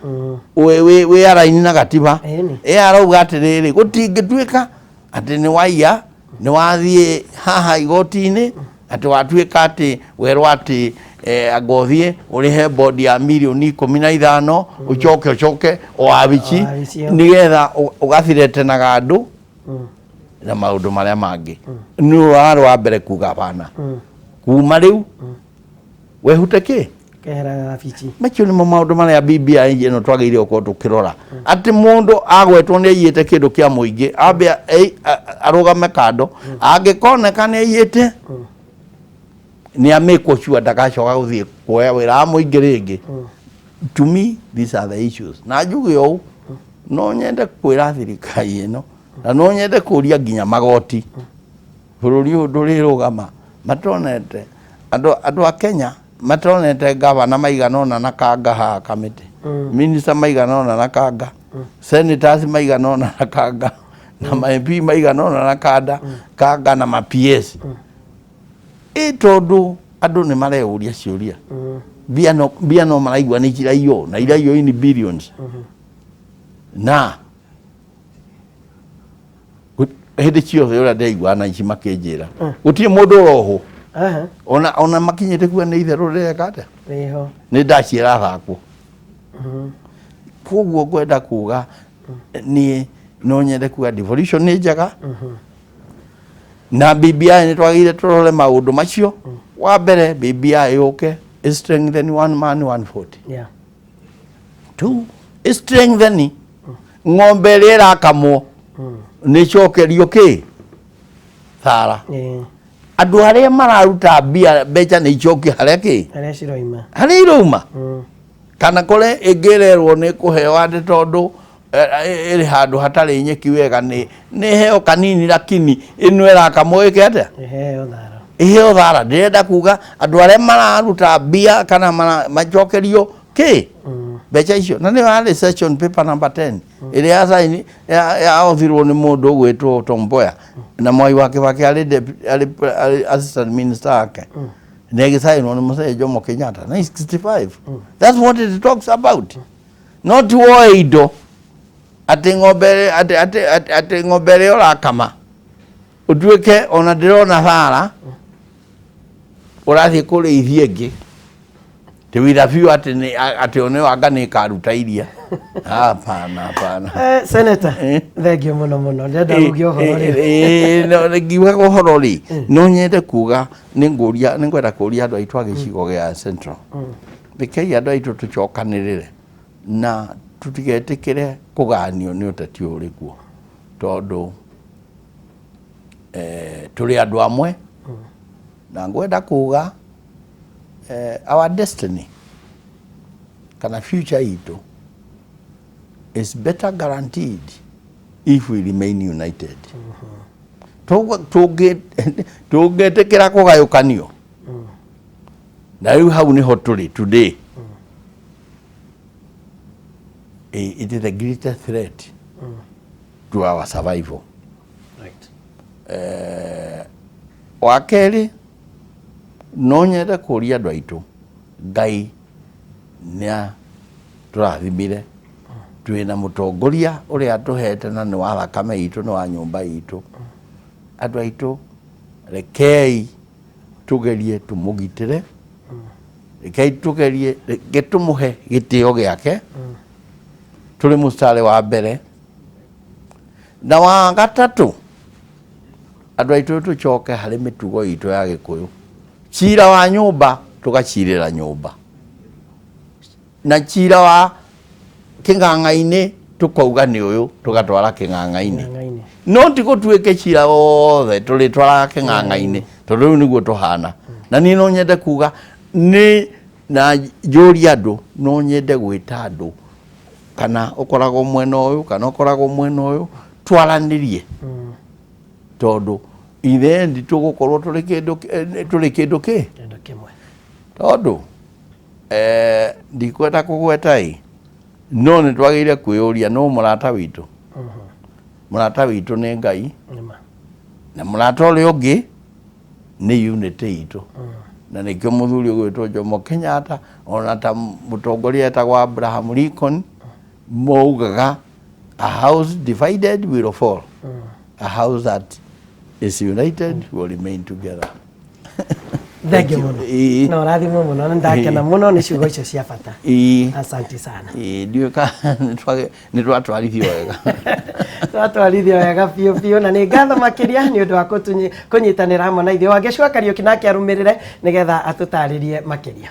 wĩ araini na gatiba. Ĩni. Ĩ arauga atĩrĩrĩ, gũtingĩtuĩka atĩ nĩ waiya, nĩ wathiĩ haha igoti-inĩ, atĩ watuĩka atĩ werwo atĩ anga ũthiĩ ũrĩhe bondi ya mirioni 15, ũcoke o wabici. O wabici, ĩyo. Nĩgetha ũgathiretenaga andũ na maũndũ marĩa mangĩ. Nĩ ũrarĩ wa mbere kuga bana, kuma rĩu wehute kĩ. Kehera wabici. Macio nĩmo maũndũ marĩa BBI ĩno twagĩrĩire gũkorwo tũkĩrora, atĩ mũndũ agwetwo nĩ aiyĩte kĩndũ kĩa mũingĩ, ambe arũgame kando, angĩkoneka nĩ aiyĩte, nĩ amĩkwo sure ndagacoka gũthiĩ kuoya wĩra wa mũingĩ rĩngĩ. To me, these are the issues. Na njuge ũũ, no nyende kwĩra thirikari ĩno, na no nyende kũria nginya magoti, bũrũri ũyũ ndũrĩrũgama matonete andũ a Kenya matonete gavana maigana ũna na kanga haha kamĩtĩ, minister maigana ũna na kanga, senators maigana ũna na kanga, na ma MP maigana ũna na kanga na ma PS, ĩ tondũ andũ nĩ mareyũria ciũria, mbia no maraigua nĩ ciraiyo na iraiyo in billions, na hĩndĩ ciothe ũrĩa ndĩraigua na ici makĩnjĩra gũtirĩ mũndũ ũrohwo. Ona makinyĩte kuga nĩ itherũ rĩreka atĩa. Rĩho. Nĩ ndaciĩra thakwo. Koguo ngwenda kuga niĩ no nyende kuga devolution nĩ njega, na BBI nĩ twagĩrĩire tũrore maũndũ macio. Wa mbere, BBI yũke strengthen one man one vote. Two, strengthen ng'ombe ĩrĩa ĩrakamwo nĩ cokerio kĩ thara. Andũ arĩa mararuta mbia mbeca nĩ icokio harĩa kĩ. Harĩa ciroima. Harĩa irauma, kana kũrĩa ĩngĩrerwo nĩ kũheo atĩ tondũ ĩrĩ handũ hatarĩ nyeki wega, nĩ heo kanini, lakini ĩno ĩrakamwo ĩke atĩa? Ĩheo thara. Iheo thara. Ndĩrenda kuga andũ arĩa mararuta mbia kana macokerio kĩ mbeca icio, na nĩyo yarĩ session paper number 10 ĩrĩa yacaini yaothirwo nĩ mũndũ ũgwĩtwo Tom Mboya, na Mwai wa Kibaki arĩ assistant minister wake, na ĩgĩcainwo nĩ Mũzee Jomo Kenyatta 1965. That's what it talks about, not woe indo atĩ ng'ombe atĩ ng'ombe ĩrĩa ũrakama ũtuĩke ona ndĩrona thara ũrathiĩ kũrĩithia ĩngĩ tĩ witha biũ atĩ atĩ one wanga nĩ ĩkaruta iria. Hapana, hapana. Senator, thank you mũno mũno. Ndĩrenda uge ũhoro rĩu. No, ngiugaga ũhoro rĩ, no nyende kuga nĩ ngũria, nĩ ngwenda kũria andũ aitũ a gĩcigo gĩa Central, rekei andũ aitũ tũcokanĩrĩre na tũtigetĩkĩre kũganio nĩ ũteti ũyũ ũrĩ kuo, tondũ tũrĩ andũ amwe, na ngwenda kuga our destiny kana future itũ is better guaranteed. If we remain united. Tũngĩtĩkĩra kũgayũkanio na rĩu hau nĩho tũrĩ today. It is the greatest threat to our survival. Wa kerĩ, no nyende kũria andũ aitũ, Ngai nĩ atũrathimire twĩna mũtongoria ũrĩa atũhete na nĩ wa thakame itũ, nĩ wa nyũmba itũ. Andũ aitũ, rekei tũgerie tũmũgitĩre, rekei tũgerie, reke tũmũhe gĩtĩo gĩake tũrĩ mũstari wa mbere. Na wa gatatũ, andũ aitũ, tũcoke harĩ mĩtugo itũ ya Gĩkũyũ. Cira wa nyũmba tũgacirĩra nyũmba, na cira wa kĩng'ang'a-inĩ tũkauga nĩ ũyũ, tũgatwara kĩng'ang'a-inĩ. Ng'ang'a-inĩ. No ti gũtuĩke cira wothe tũrĩtwaraga kĩng'ang'a-inĩ, tondũ rĩu nĩguo tũhana. Na niĩ no nyende kuga nĩ na njũrie andũ, no nyende gwĩta andũ, kana ũkoragwo mwena ũyũ kana ũkoragwo mwena ũyũ, twaranĩrie, tondũ ithendi tũgũkorwo tũrĩ kĩndũ tũrĩ kĩndũ kĩ Kĩndũ kĩmwe. Tondũ ndikwenda kũgweta ĩ, no nĩ twagĩrĩire kwĩyũria no mũrata witũ. Mũrata witũ nĩ Ngai. Nĩma. Na mũrata ũrĩa ũngĩ nĩ unity itũ, na nĩkĩo mũthuri ũgwĩtwo Jomo Kenyatta, ona ta mũtongoria etagwo Abraham Lincoln, maugaga, "A house divided will fall, a house that is united will remain together." Thank you mũno. Na ũrathimwo mũno, nĩ ndakena mũno nĩ ciugo icio cia bata. Asante sana. Ĩĩ, ndiũĩ kana nĩ twatwarithio wega. Twatwarithio wega biũ biũ, na nĩ ngatho makĩria nĩ ũndũ wa kũnyitanĩra hamwe na ithuĩ. Wangeci wa Kariũki nake arũmĩrĩre nĩgetha atũtarĩrie makĩria.